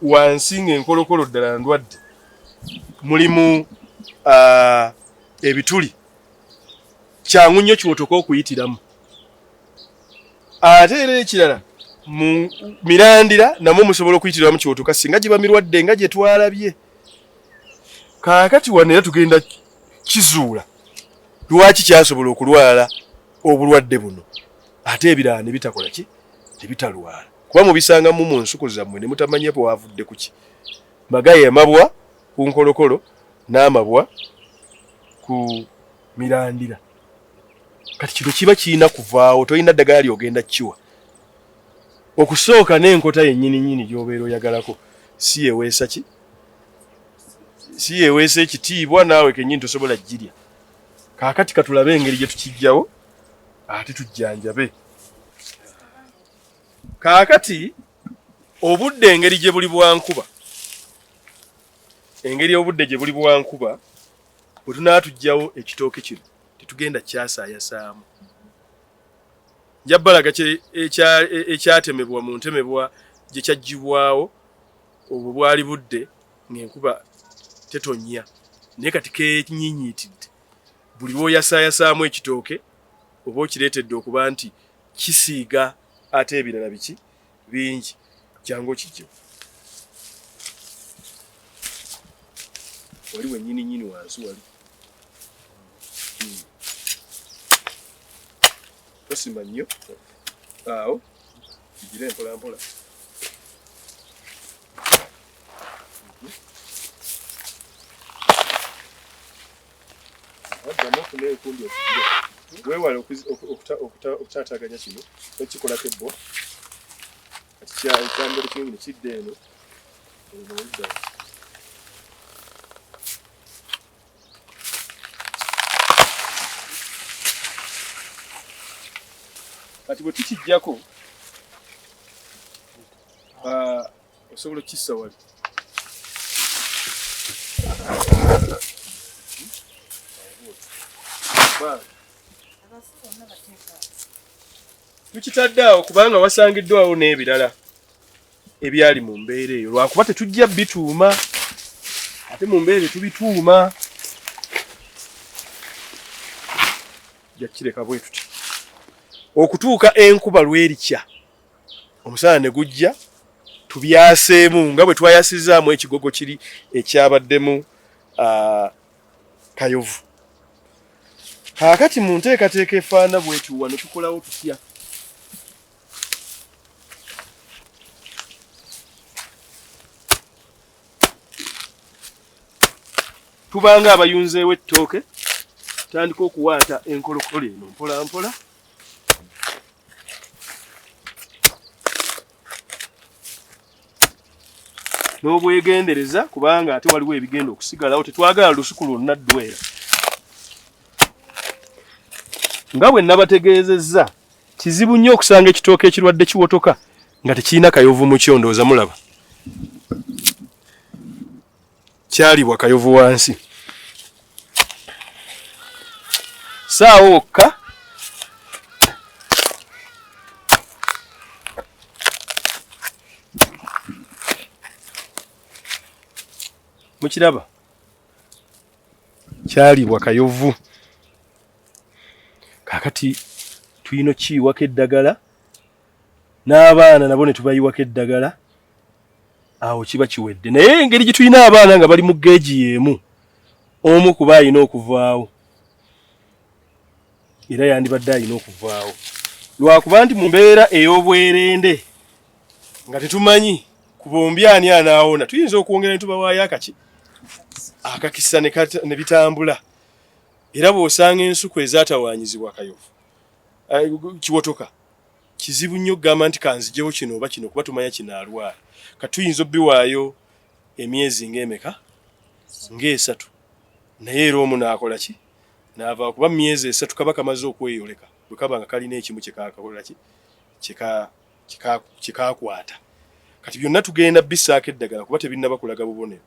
wansi ng'enkolokolo ddala ndwadde, mulimu ebituli, kyangu nnyo kiwotoka okuyitiramu. Ate era ekirala, mu mirandira namwo musobola okuyitiramu kiwotoka singa giba mirwadde nga gye twalabye. Kaakati wano era tugenda kizuula lwaki kyasobola okulwala obulwadde buno ate ebirala ne bitakola ki, ne bitalwala, kuba mubisangamu mu nsuku zammwe ne mutamanya bwavudde ku ki. Magaye amabwa ku nkolokolo n'amabwa ku mirandira. Kati kino kiba kirina kuvaawo, tolina ddagala ly'ogenda kiwa. Okusooka n'enkota yennyini nnyini gy'obeera oyagalako si yeweesa ki, si yeweesa ekitiibwa, naawe kennyini tosobola girya. Kaakati katulabe engeri gye tukijjawo ate tujjanjabe. Kaakati obudde engeri gye buli bwa nkuba, engeri obudde gye buli bwa nkuba, bwe tunaba tuggyawo ekitooke kino tetugenda kyasaayasaamu. Nja balaga ekyatemebwa mu ntemebwa gye kyaggyibwawo. Obwo bwali budde ng'enkuba tetonnya, naye kati kenyiinyiitidde. Buli lw'oyasaayasaamu ekitooke oba okireetedde okuba nti kisiiga ate ebirala biki bingi. Jangu okijjewo. Wali wennyini nnyini wansi wali. Tosima nnyo awo, kigire mpola mpola. Waddamu ofune enkumbi okigire. Weewale okutaataaganya kino, tokikolako ebbo. Kati kyandibadde kirungi ne kidda eno, eno oludda. Kati bwe tukiggyako, osobola okukissa wali. Tukitadde awo kubanga wasangiddwawo n'ebirala ebyali mu mbeera eyo, lwakuba tetujja bituuma, ate mu mbeera tetubituuma. Tujja kukireka bwe tuti okutuuka enkuba lwerikya, omusana ne gujja, tubyaseemu nga bwe twayasizaamu ekigogo kiri ekyabaddemu kayovu. Kaakati mu nteekateeka efaanana bw'etyo wano tukolawo tutya? Tubanga abayunzeewo ettooke, tutandika okuwaata enkolokolo eno mpola mpola. N'obwegendereza kubanga ate waliwo ebigenda okusigalawo, tetwagala lusuku lwonna ddwera. Nga bwe nabategeezezza, kizibu nnyo okusanga ekitooke ekirwadde kiwotoka nga tekirina kayovu mu kyo. Ndowooza mulaba kyalibwa kayovu wansi. Saawo wokka mukiraba kyalibwa kayovu. Kaakati tulina okukiyiwako eddagala, n'abaana nabo ne tubayiwako eddagala, awo kiba kiwedde. Naye engeri gye tulina abaana nga bali mu geegi y'emu, omu kuba alina okuvaawo, era yandibadde alina okuvaawo, lwakuba nti mu mbeera ey'obwerende nga tetumanyi ku bombi ani anaawona, tuyinza okwongera ne tubawaayo akaki akakisa ne bitambula. Era bw'osanga ensuku ezaatawaanyizibwa kayovu kiwotoka, kizibu nnyo okugamba nti kanzijewo kino oba kino, kuba tumanya kinaalwala. Kati tuyinza obbiwaayo emyezi ng'emeka, ng'esatu, naye era omu n'akola ki n'ava, kuba mu myezi 3 kaba kamaze okweyoleka bwe kaba nga kalina ekimu kye kakakola ki kye kakwata. Kati byonna tugenda bissaako eddagala kuba tebinnaba kulaga bubonero.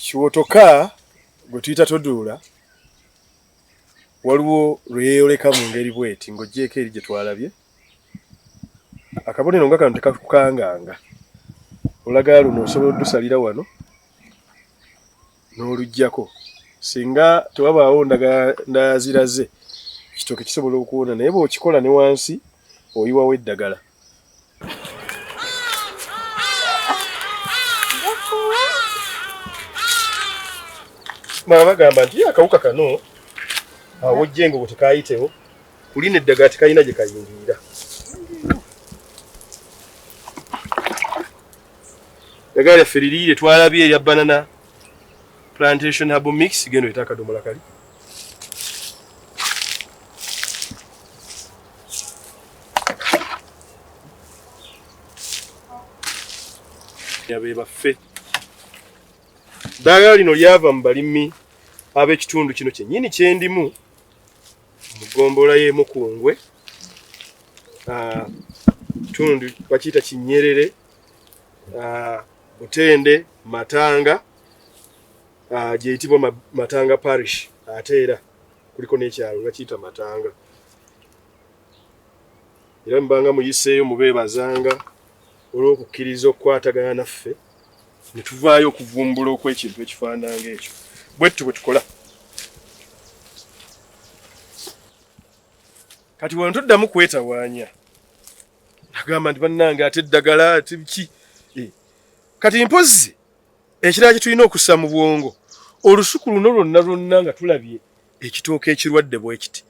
Kiwotoka gwe tuyita toduula, waliwo lwe yeeyoleka mu ngeri bw'eti ng'oggyeeko eri gye twalabye. Akabonero nga kano tekakukanganga, olagala luno osobola oddusalira wano n'oluggyako. Singa tewabaawo ndagala ziraze, ekitooke kisobola okuwona, naye bw'okikola ne wansi oyiwawo eddagala. Mala bagamba nti akawuka kano awo ojjengo bwe tekayitewo kulina eddagala tekalina gye kayingirira. Eddagala lyaffe liri lye twalabye erya banana plantation herbal mix, genda oyite akadomola kali. Be baffe. Ddagala lino lyava mu balimi ab'ekitundu kino kyennyini kyendimu mu ggombolola y'e Mukungwe, kitundu bakiyita Kinyerere, Butende, Matanga, gyeyitibwa Matanga Parish, ate era kuliko n'ekyalo bakiyita Matanga. Era mubanga muyiseeyo mubeebazanga olw'okukkiriza okukwatagana naffe Ne tuvaayo okuvumbula okw'ekintu ekifaanana ng'ekyo. Bwe tutyo bwe tukola. Kati wano toddamu kwetawaanya. Nagamba nti bannange ate eddagala ate biki. Eh. Kati mpozzi ekirala kye tulina okussa mu bwongo, olusuku luno lwonna lwonna nga tulabye ekitooke ekirwadde bwe kiti,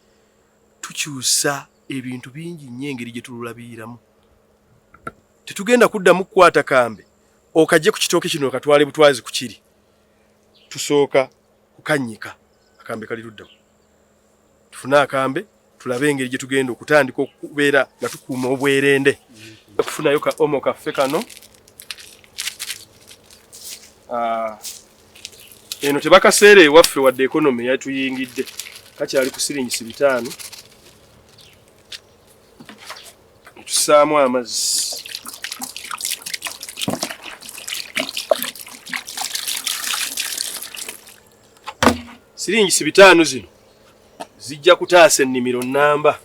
tukyusa ebintu bingi nnyo engeri gye tululabiriramu. Tetugenda kuddamu kukwata kambe okajje ku kitooke kino okatwale butwazi ku kiri. Tusooka kukannyika akambe kali luddawa. Tufune akambe tulabe engeri gye tugenda okutandika okubeera nga tukuuma obwerende. Okufunayo ka omo kaffe kano. Ah, eno tebakaseera ewaffe wadde ekonomi yatuyingidde kakyali ku siringisi 500. Tusaamu amazzi. Siringisi 500 zino zijja kutaasa ennimiro nnamba.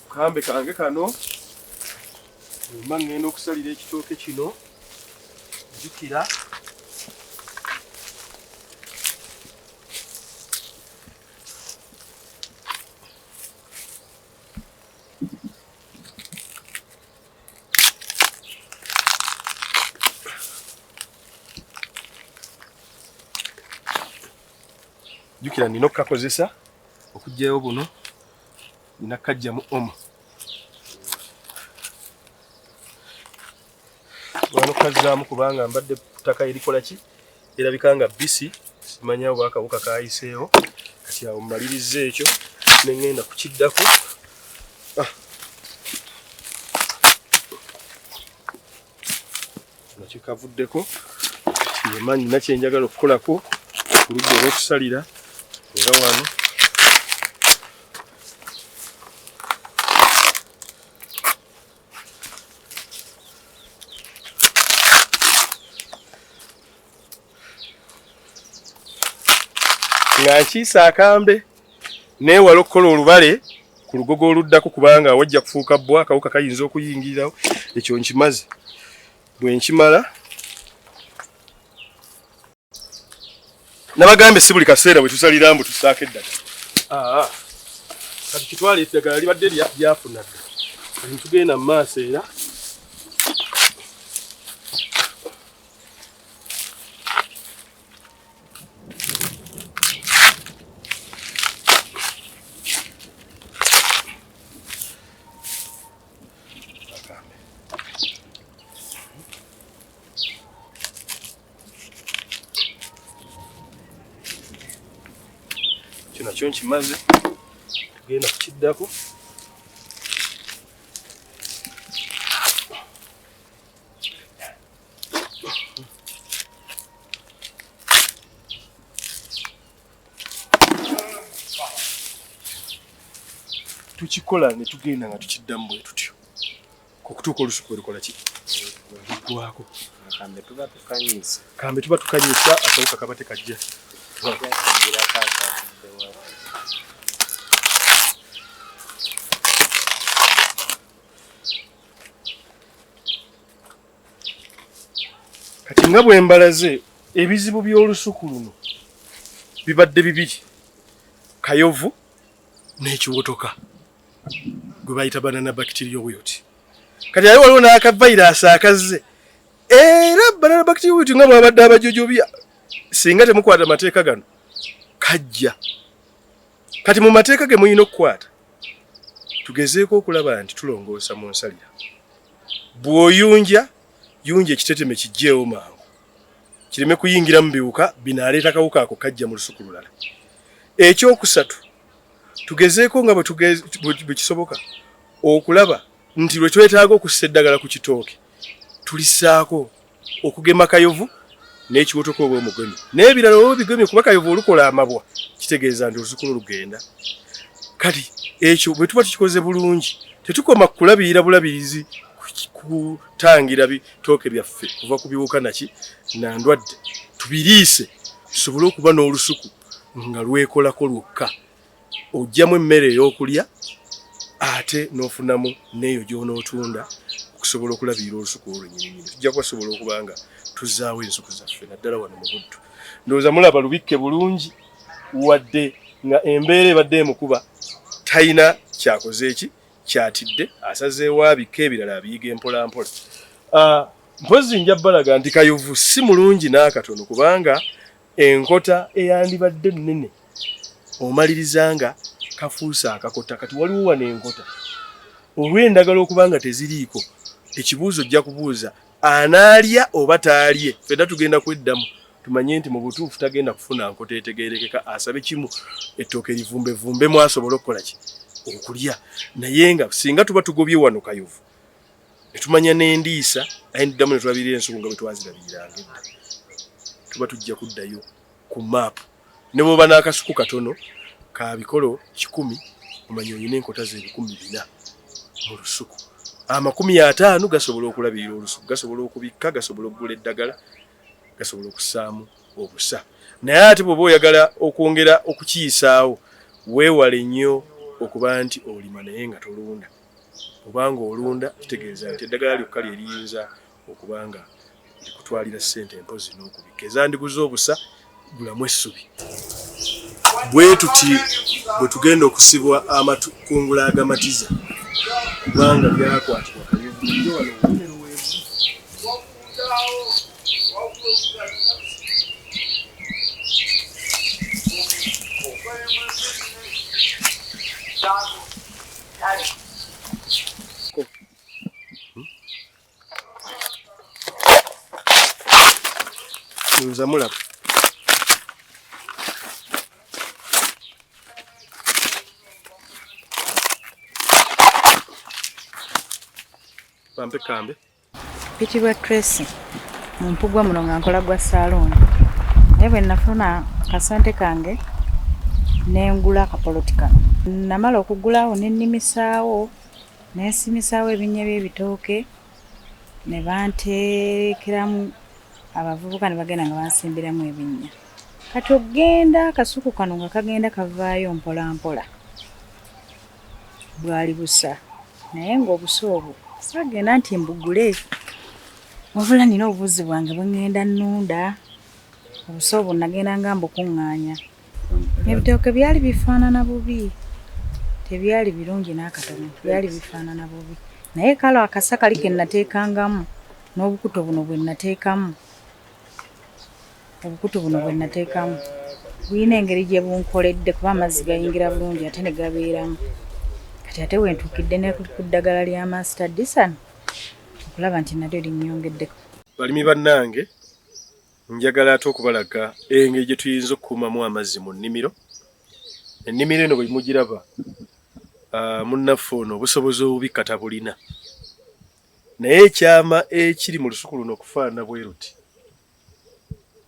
Kambe kange kano mba ngenda okusalira ekitooke kino, jjukira jjukira nina okukakozesa okuggyayo buno, nina kukajjamu omo. Wano kazzaamu kubanga mbadde ku ttaka erikola ki erabika nga bbisi, simanya oba akawuka kaayiseewo. Kati awo mmalirizza ekyo ne ŋŋenda kukiddako. Ah. Kino kikavuddeko. Kati mma nina kye njagala okukolako ku ludda olw'okusalira nga wano. Nga nkiisa akambe neewala okukola olubale ku lugogo oluddako kubanga wajja kufuuka bbwa, akawuka kayinza okuyingirirawo. Ekyo nkimaze. Bwe nkimala nabagambye si buli kaseera bwe tusalira mbu tusaako eddagala. Ah, kati kitwale eddagala libadde lyafuna dda. Kati tugenda mu maaso era kyo nakyo nkimaze, tugenda kukiddako. Tukikola ne tugenda nga tukiddamu bwe tutyo okutuuka olusuku lukola ki luggwako. Kambe tuba tukanyisa, kambe tuba tukanyisa akawuka kaba tekajja. Kati nga bwe mbalaze ebizibu by'olusuku luno bibadde bibiri, kayovu n'ekiwotoka gwe bayita banana bacterial wilt. Kati ate waliwo n'akavayiraasi akazze era banana bacterial wilt nga bw'abadde abajojobya, singa temukwata mateeka gano kajja. Kati mu mateeka ge mulina okukwata, tugezeeko okulaba nti tulongoosa mu nsalira. Bw'oyunja, yunja ekiteteme kiggyeewo mangu kireme kuyingira mu biwuka binaaleeta kawuka ako kajja mu lusuku lulala. Ekyokusatu, tugezeeko nga bwe kisoboka okulaba nti lwe twetaaga okussa eddagala ku kitooke tulissaako okugema kayovu n'ekiwotoka oba omugemye n'ebirala oba obigemye, kuba kayovu olukola amabwa kitegeeza nti olusuku lwo lugenda. Kati ekyo bwe tuba tukikoze bulungi tetukoma kulabirira bulabirizi kutangira bitooke byaffe kuva ku biwuka naki na ndwadde, tubiriise tusobole okuba n'olusuku nga lwekolako lwokka. Oggyamu emmere ey'okulya ate n'ofunamu n'eyo gy'onootunda okusobola okulabirira olusuku olwo lwennyini nnyini. Tujja kuba tusobola okuba nga Tuzzaawo ensuku zaffe naddala wano mu Buddu. Ndowooza mulaba lubikke bulungi, wadde nga embeera ebadde emukuba, talina kyakoze eki kyatidde, asazeewo abikka ebirala abiyiga empolampola. Mpozzi nja balaga nti Kayovu si mulungi n'akatono, kubanga enkota eyandibadde ennene omaliriza nga kafuuse akakota. Kati waliwo wano enkota olw'endagala okuba nga teziriiko, ekibuuzo ojja kubuuza anaalya oba taalye. Ffenna tugenda kweddamu tumanye nti mu butuufu tagenda kufuna nkota etegeerekeka, asabe kimu ettooke livumbevumbemu asobole okukola ki okulya. Naye nga singa tuba tugobye wano Kayovu ne tumanya n'endiisa, aye ndiddamu ne tulabirira ensuku nga bwe twazirabiriranga edda, tuba tujja kuddayo ku maapu. Ne bw'oba n'akasuku katono ka bikolo 100, omanya olina enkota ze 400 mu lusuku. 50 gasobola okulabirira olusuku, gasobola okubikka, gasobola okugula eddagala, gasobola okussaamu obusa. Naye ate bw'oba oyagala okwongera okukiyisaawo, weewale nnyo okuba nti olima naye nga tolunda. Obanga olunda kitegeeza nti eddagala lyokka lye liyinza okuba nga likutwalira ssente empozi n'okubikka. Ezandiguze obusa, gulamu essubi. Bwe tuti bwe tugenda okusibwa amakungula agamatiza, kubanga byakwatibwa Kayovu. Wano obubonero weebuli. Ndowooza mulaba. Bampe kambe. Mpitibwa Tracy mu Mpugwa muno nga nkola gwa saaluuni, naye bwe nafuna akasente kange ne ngula akapoloti kano. Namala okugulawo ne nnimisaawo, ne nsimisaawo ebinnya by'ebitooke ne banteekeramu abavubuka ne bagenda nga bansimbiramu ebinnya. Kati okugenda akasuku kano nga kagenda kavaayo mpola mpola, bwali busa, naye ng'obusa obwo saagenda nti mbugule, wabula nina obubuzi bwange bwe ŋŋenda nnunda. Obusa obwo nagenda nga mbukuŋŋaanya. Ebitooke byali bifaanana bubi, tebyali birungi n'akatono, byali bifaanana bubi. Naye kale akasa kali ke nateekangamu n'obukuto buno bwe nateekamu, obukutu buno bwe nateekamu bulina engeri gye bunkoledde, kuba amazzi gayingira bulungi ate ne gabeeramu. Kati ate we ntuukidde ne ku ddagala lya Master Disan okulaba nti nalyo linnyongeddeko. Balimi bannange, njagala ate okubalaga engeri gye tuyinza okukuumamu amazzi mu nnimiro. Ennimiro eno bwe mugiraba, munnaffe ono obusobozi obubikka tabulina. Naye ekyama ekiri mu lusuku luno okufaanana bwe luti,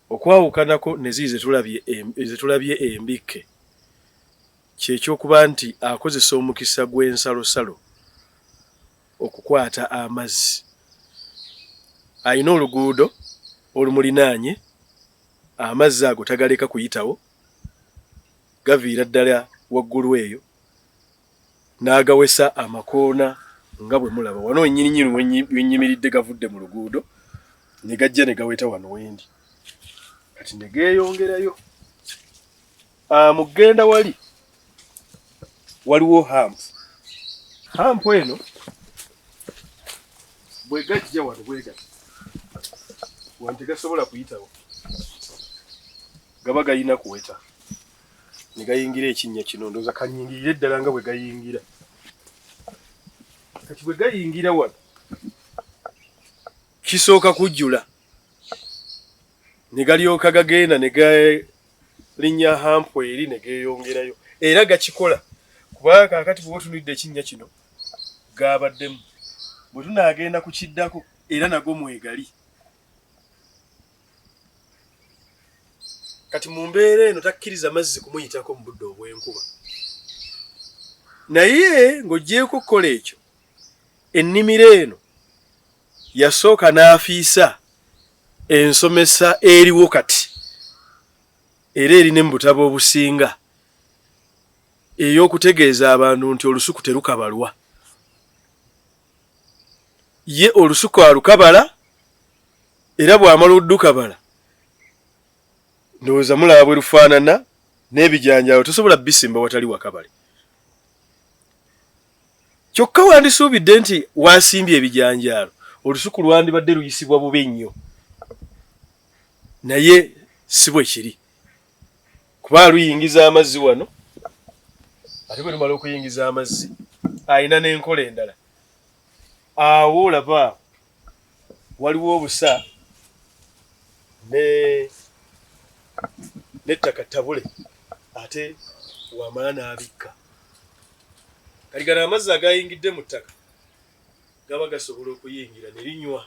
okwawukanako ne ziri ze tulabye embikke, ky'ekyokuba nti akozesa omukisa gw'ensalosalo okukwata amazzi. Alina oluguudo olumulinaanye, amazzi ago tagaleka kuyitawo, gaviira ddala waggulu eyo n'agawesa amakoona nga bwe mulaba wano wennyininyini wennyimiridde, gavudde mu luguudo ne gajja ne gaweta wano wendi, kati ne geeyongerayo. Mu kugenda wali waliwo hump. Hump eno bwe gajja wano bwe gati, wano tegasobola kuyitawo, gaba gayina kuweta ne gayingira ekinnya kino. Ndowooza kanyingirire ddala nga bwe gayingira. Kati bwe gayingira wano kisooka kujjula ne galyoka gagenda ne galinnya hump eri ne geeyongerayo. Era gakikola kubanga kaakati bw'oba otunuulidde ekinnya kino gaabaddemu, bwe tunaagenda ku kiddako era nago mwegali. Kati mu mbeera eno takkiriza mazzi kumuyitako mu budde obw'enkuba. Naye ng'oggyeeko okukola ekyo, ennimiro eno yasooka n'afiisa ensomesa eriwo kati era eri ne mu butabo obusinga ey'okutegeeza abantu nti olusuku terukabalwa. Ye olusuku alukabala Era bw'amala oddukabala, ndowooza mulaba bwe lufaanana n'ebijanjaalo tosobola bisimba watali wakabale. Kyokka wandisuubidde nti wasimbye ebijanjaalo olusuku lwandibadde luyisibwa bubi nnyo, naye si bwe kiri, kuba luyingiza amazzi wano, ate bwe lumala okuyingiza amazzi alina n'enkola endala. Awo olaba awo waliwo obusa n'ettaka ttabule, ate wamala n'abikka. Kati gano amazzi agayingidde mu ttaka gaba gasobola okuyingira ne linywa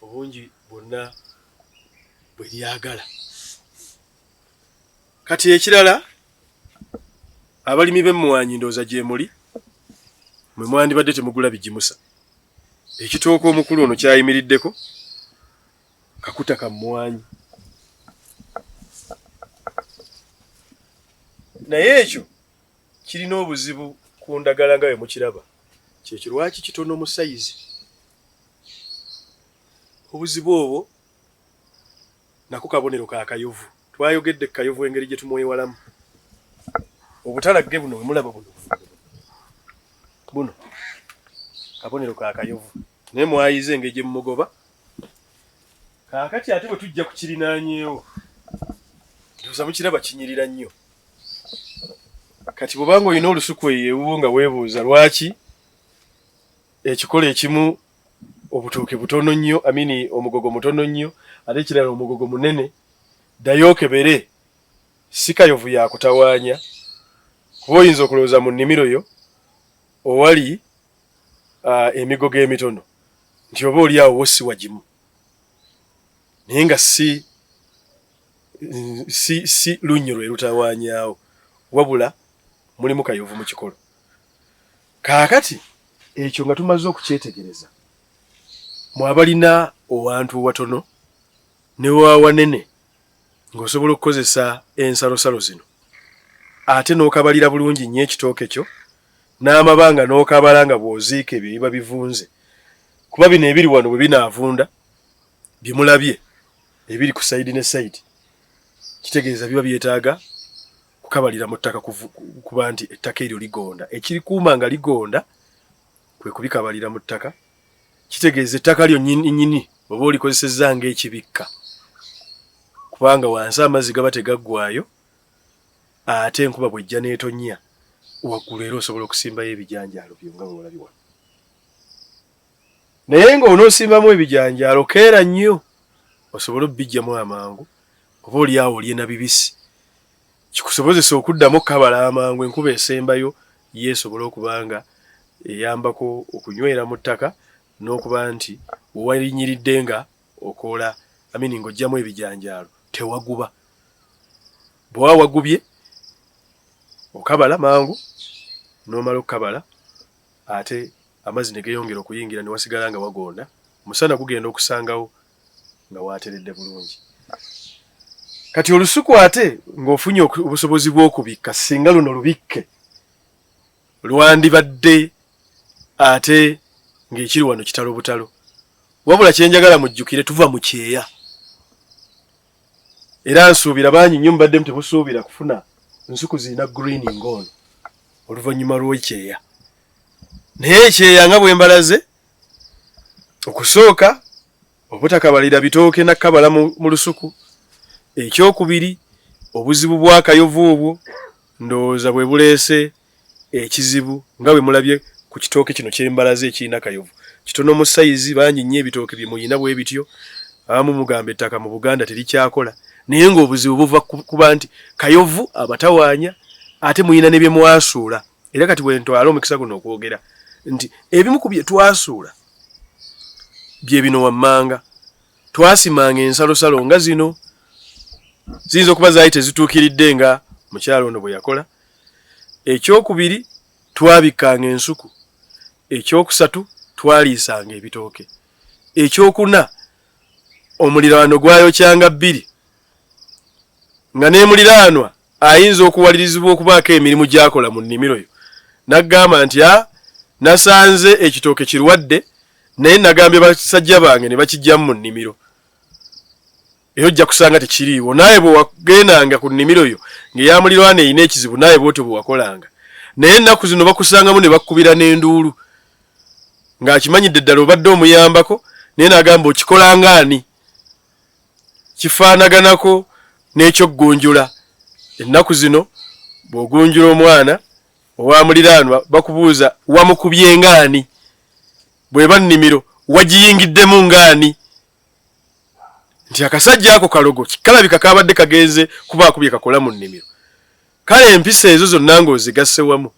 obungi bwonna bwe lyagala. Kati ekirala, abalimi b'emmwanyi ndowooza gyemuli, mwe mwandibadde temugula bigimusa. Ekitooke omukulu ono kyayimiriddeko kakuta ka mmwanyi, naye ekyo kirina obuzibu ku ndagala nga bwe mukiraba. Kyekyo lwaki kitono mu sayizi. Obuzibu obwo nako kabonero ka kayovu. Twayogedde ku kayovu engeri gye tumwewalamu. Obutalagge buno bwe mulaba buno buno kabonero ka kayovu, naye mwayize engeri gye mumugoba. Kaakati ate bwe tujja ku kirinaanyeewo, ndowooza mukiraba kinyirira nnyo. Kati bw'obanga olina olusuku eyo ewuwo nga weebuuza lwaki ekikolo ekimu obutooke butono nnyo, amini omugogo mutono nnyo, ate ekirala omugogo munene, ddayo okebere, si kayovu yakutawaanya, kuba oyinza okulowooza mu nnimiro yo owali emigogo emitono nti oba oli awo wo si wagimu, naye nga si si si lunnyo lwe lutawaanyaawo, wabula mulimu kayovu mu kikolo. Kaakati ekyo nga tumaze okukyetegereza, mwe abalina owantu owatono ne wawanene ng'osobola okukozesa ensalosalo zino, ate n'okabalira bulungi nnyo ekitooke kyo n'amabanga n'okabala nga bw'oziika ebyo ebiba bivunze, kuba bino ebiri wano bwe binaavunda bye mulabye ebiri ku sayidi ne sayidi, kitegeeza biba byetaaga kukabalira mu ttaka kuba nti ettaka eryo ligonda. Ekirikuuma nga ligonda kwe kubikabalira mu ttaka, kitegeeza ettaka lyo nnyini oba olikozesezza ng'ekibikka, kubanga wansi amazzi gaba tegaggwaayo, ate enkuba bw'ejja n'etonnya waggulu era osobola okusimbayo ebijanjaalo byo nga bwe walabye wano. Naye ng'onoosimbamu ebijanjaalo keera nnyo osobole obiggyamu amangu, oba oli awo olye na bibisi, kikusobozesa okuddamu okukabala amangu enkuba esembayo yo esobole okuba nga eyambako okunywera mu ttaka n'okuba nti wewalinyiridde nga okoola amini ng'oggyamu ebijanjaalo tewaguba. Bw'oba wagubye okabala mangu n'omala okukabala ate amazzi ne geeyongera okuyingira ne wasigala nga wagonda, omusana gugenda okusangawo nga waateredde bulungi. Kati olusuku ate ng'ofunye obusobozi bw'okubikka, singa luno lubikke lwandibadde ate ng'ekiri wano kitalo butalo. Wabula kye njagala mujjukire, tuva mu kyeya, era nsuubira bangi nnyo mubaddemu temusuubira kufuna nsuku zirina green ng'ono oluvannyuma lw'ekyeya. Naye ekyeya nga bwe mbalaze, okusooka obutakabalira bitooke na kabala mu lusuku, ekyokubiri obuzibu bw'akayovu obwo ndowooza bwe buleese ekizibu nga bwe mulabye ku kitooke kino kyembalaze ekirina kayovu kitono mu sayizi. Bangi nnyo ebitooke bye muyina bwe bityo, abamu mugamba ettaka mu Buganda terikyakola, naye ng'obuzibu buva kuba nti kayovu abatawaanya, ate muyina ne bye mwasuula. Era kati bwe ntwala omukisa guno okwogera nti ebimu ku bye twasuula bye bino wammanga. Twasimanga ensalosalo nga zino ziyinza okuba zaali tezituukiridde nga mukyalo ono bwe yakola. Ekyokubiri, twabikkanga ensuku. Ekyokusatu, twaliisanga ebitooke. Ekyokuna, omuliraano gwayokyanga bbiri, nga n'emuliraanwa ayinza okuwalirizibwa okubaako emirimu gy'akola mu nnimiro yo n'agamba nti a nasanze ekitooke kirwadde, naye nagambye basajja bange ne bakiggyamu mu nnimiro. Era ojja kusanga tekiriiwo. Naawe bwe wagendanga ku nnimiro yo ng'eya muliraano erina ekizibu, naawe bw'otyo bwe wakolanga. Naye ennaku zino bakusangamu ne bakukubira n'enduulu ng'akimanyidde ddala obadde omuyambako, naye n'agamba okikola ng'ani? Kifaanaganako n'eky'okugunjula. Ennaku zino bw'ogunjula omwana owa muliraanwa bakubuuza wamukubye ng'ani? Bw'eba nnimiro wagiyingiddemu ng'ani? Nti akasajja ako kalogo kalabika kaabadde kagenze kubaako bye kakola mu nnimiro. Kale empisa ezo zonna ng'ozigasse wamu,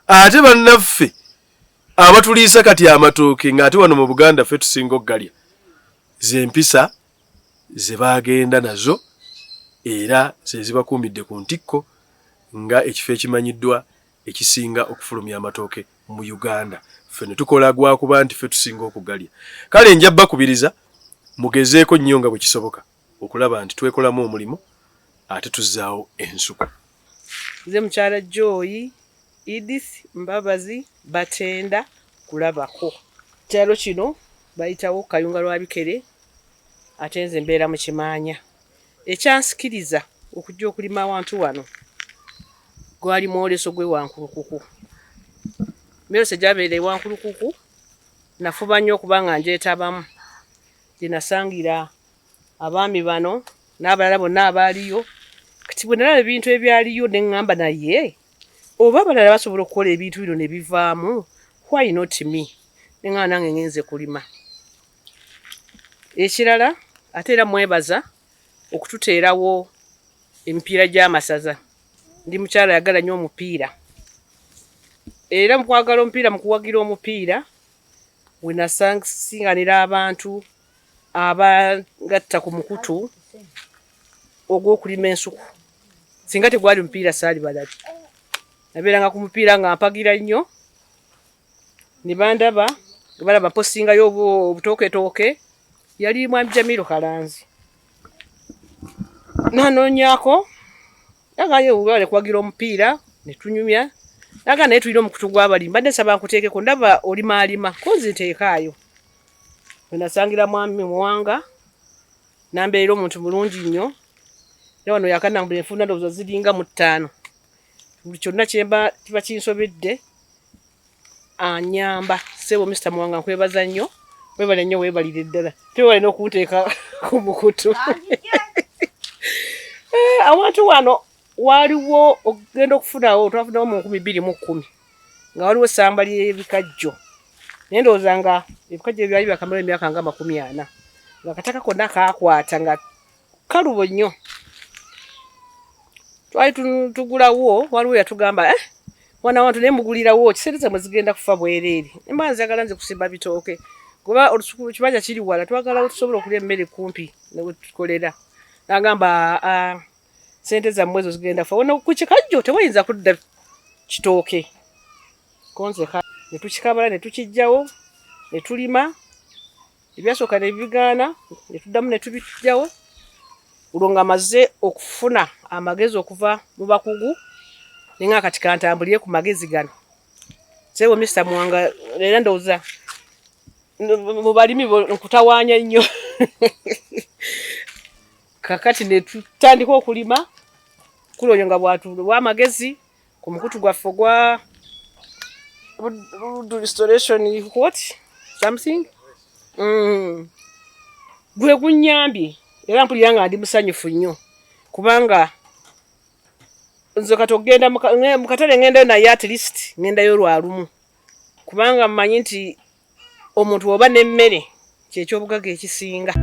ate bannaffe abatuliisa kati amatooke ng'ate wano mu Buganda ffe tusinga okugalya, z'empisa ze baagenda nazo era ze zibakuumidde ku ntikko nga ekifo ekimanyiddwa ekisinga okufulumya amatooke mu Uganda. Ffe ne tukola gwa kuba nti ffe tusinga okugalya. Kale nja bakubiriza mugezeeko nnyo nga bwe kisoboka okulaba nti twekolamu omulimu ate tuzzaawo ensuku. Nze mukyala Joy Edith Mbabazi Batenda Kulabako. Ekyalo kino bayitawo Kayunga lwa Bikere ate nze mbeera mu Kimaanya. Ekyansikiriza okujja okulima awantu wano gwali mwoleso gw'e Wankulukuku. Emyoleso egyabeera e Wankulukuku nafuba nnyo okuba nga ngyetabamu gye nasangira abaami bano n'abalala bonna abaaliyo. Kati bwe nalaba ebintu ebyaliyo ne ŋŋamba naye oba abalala basobola okukola ebintu bino ne bivaamu, why not me? Ne ŋŋamba nange ngenze kulima. Ekirala ate era mwebaza okututeerawo emipiira gy'amasaza. Ndi mukyala ayagala nnyo omupiira era mu kwagala omupiira, mu kuwagira omupiira we nasinganira abantu abangatta ku mukutu ogw'okulima ensuku. Singa tegwali mupiira saali balabi. Nabeeranga ku mupiira nga mpagira nnyo ne bandaba nga balaba mpostingayo obutooketooke. Yali Mwami Jamiru Kalanzi nanoonyaako nagaye webale kuwagira omupiira ne tunyumya, naga naye tulina omukutu gw'abalimi, mbadde nsaba nkuteekeko ndaba olimaalima ko nze nteekaayo. We nasangira Mwami Muwanga nambeerera omuntu mulungi nnyo era wano yakanambula enfunda ndowooza ziringa mu ttaano, buli kyonna kyemba kiba kinsobedde anyamba. Ssebo Mister Muwanga nkwebaza nnyo, webale nnyo, weebalire ddala, ate webale n'okunteeka ku mukutu. Awantu wano waaliwo okugenda okufunawo, twafunawo mu 2010 nga waliwo essamba ly'ebikajjo, naye ndowooza nga ebikajjo byali byakamala emyaka nga 40 nga akataka konna kaakwata nga kalubo nnyo. Twali tugulawo, waliwo yatugamba wana wantu naye mugulirawo kisente zammwe zigenda kufa bwereere. Mba njagala nze kusimba bitooke kuba olusuku kibanja kiri wala, twagala tusobola okulya emmere kumpi ne we tukolera. N'agamba sente zammwe ezo zigenda kufa. Wano ku kikajjo tewayinza kudda kitooke. Konze ne tukikabala ne tukiggyawo ne tulima, ebyasooka ne bigaana ne tuddamu ne tubiggyawo. Olwo nga maze okufuna amagezi okuva mu bakugu ne nga kati kantambulire ku magezi gano. Ssebo Mister Muwanga era ndowooza mu balimi nkutawaanya nnyo. Kakati ne tutandika okulima kuli oyo nga bw'atuwa amagezi ku mukutu gwaffe ogwa Buddu restoration what something gwe gunnyambye era mpulira nga ndi musanyufu nnyo kubanga nze kati okugenda mu katale ŋŋendayo naye at least ŋŋendayo lwa lumu kubanga mmanyi nti omuntu bw'oba n'emmere kye ky'obugagga ekisinga.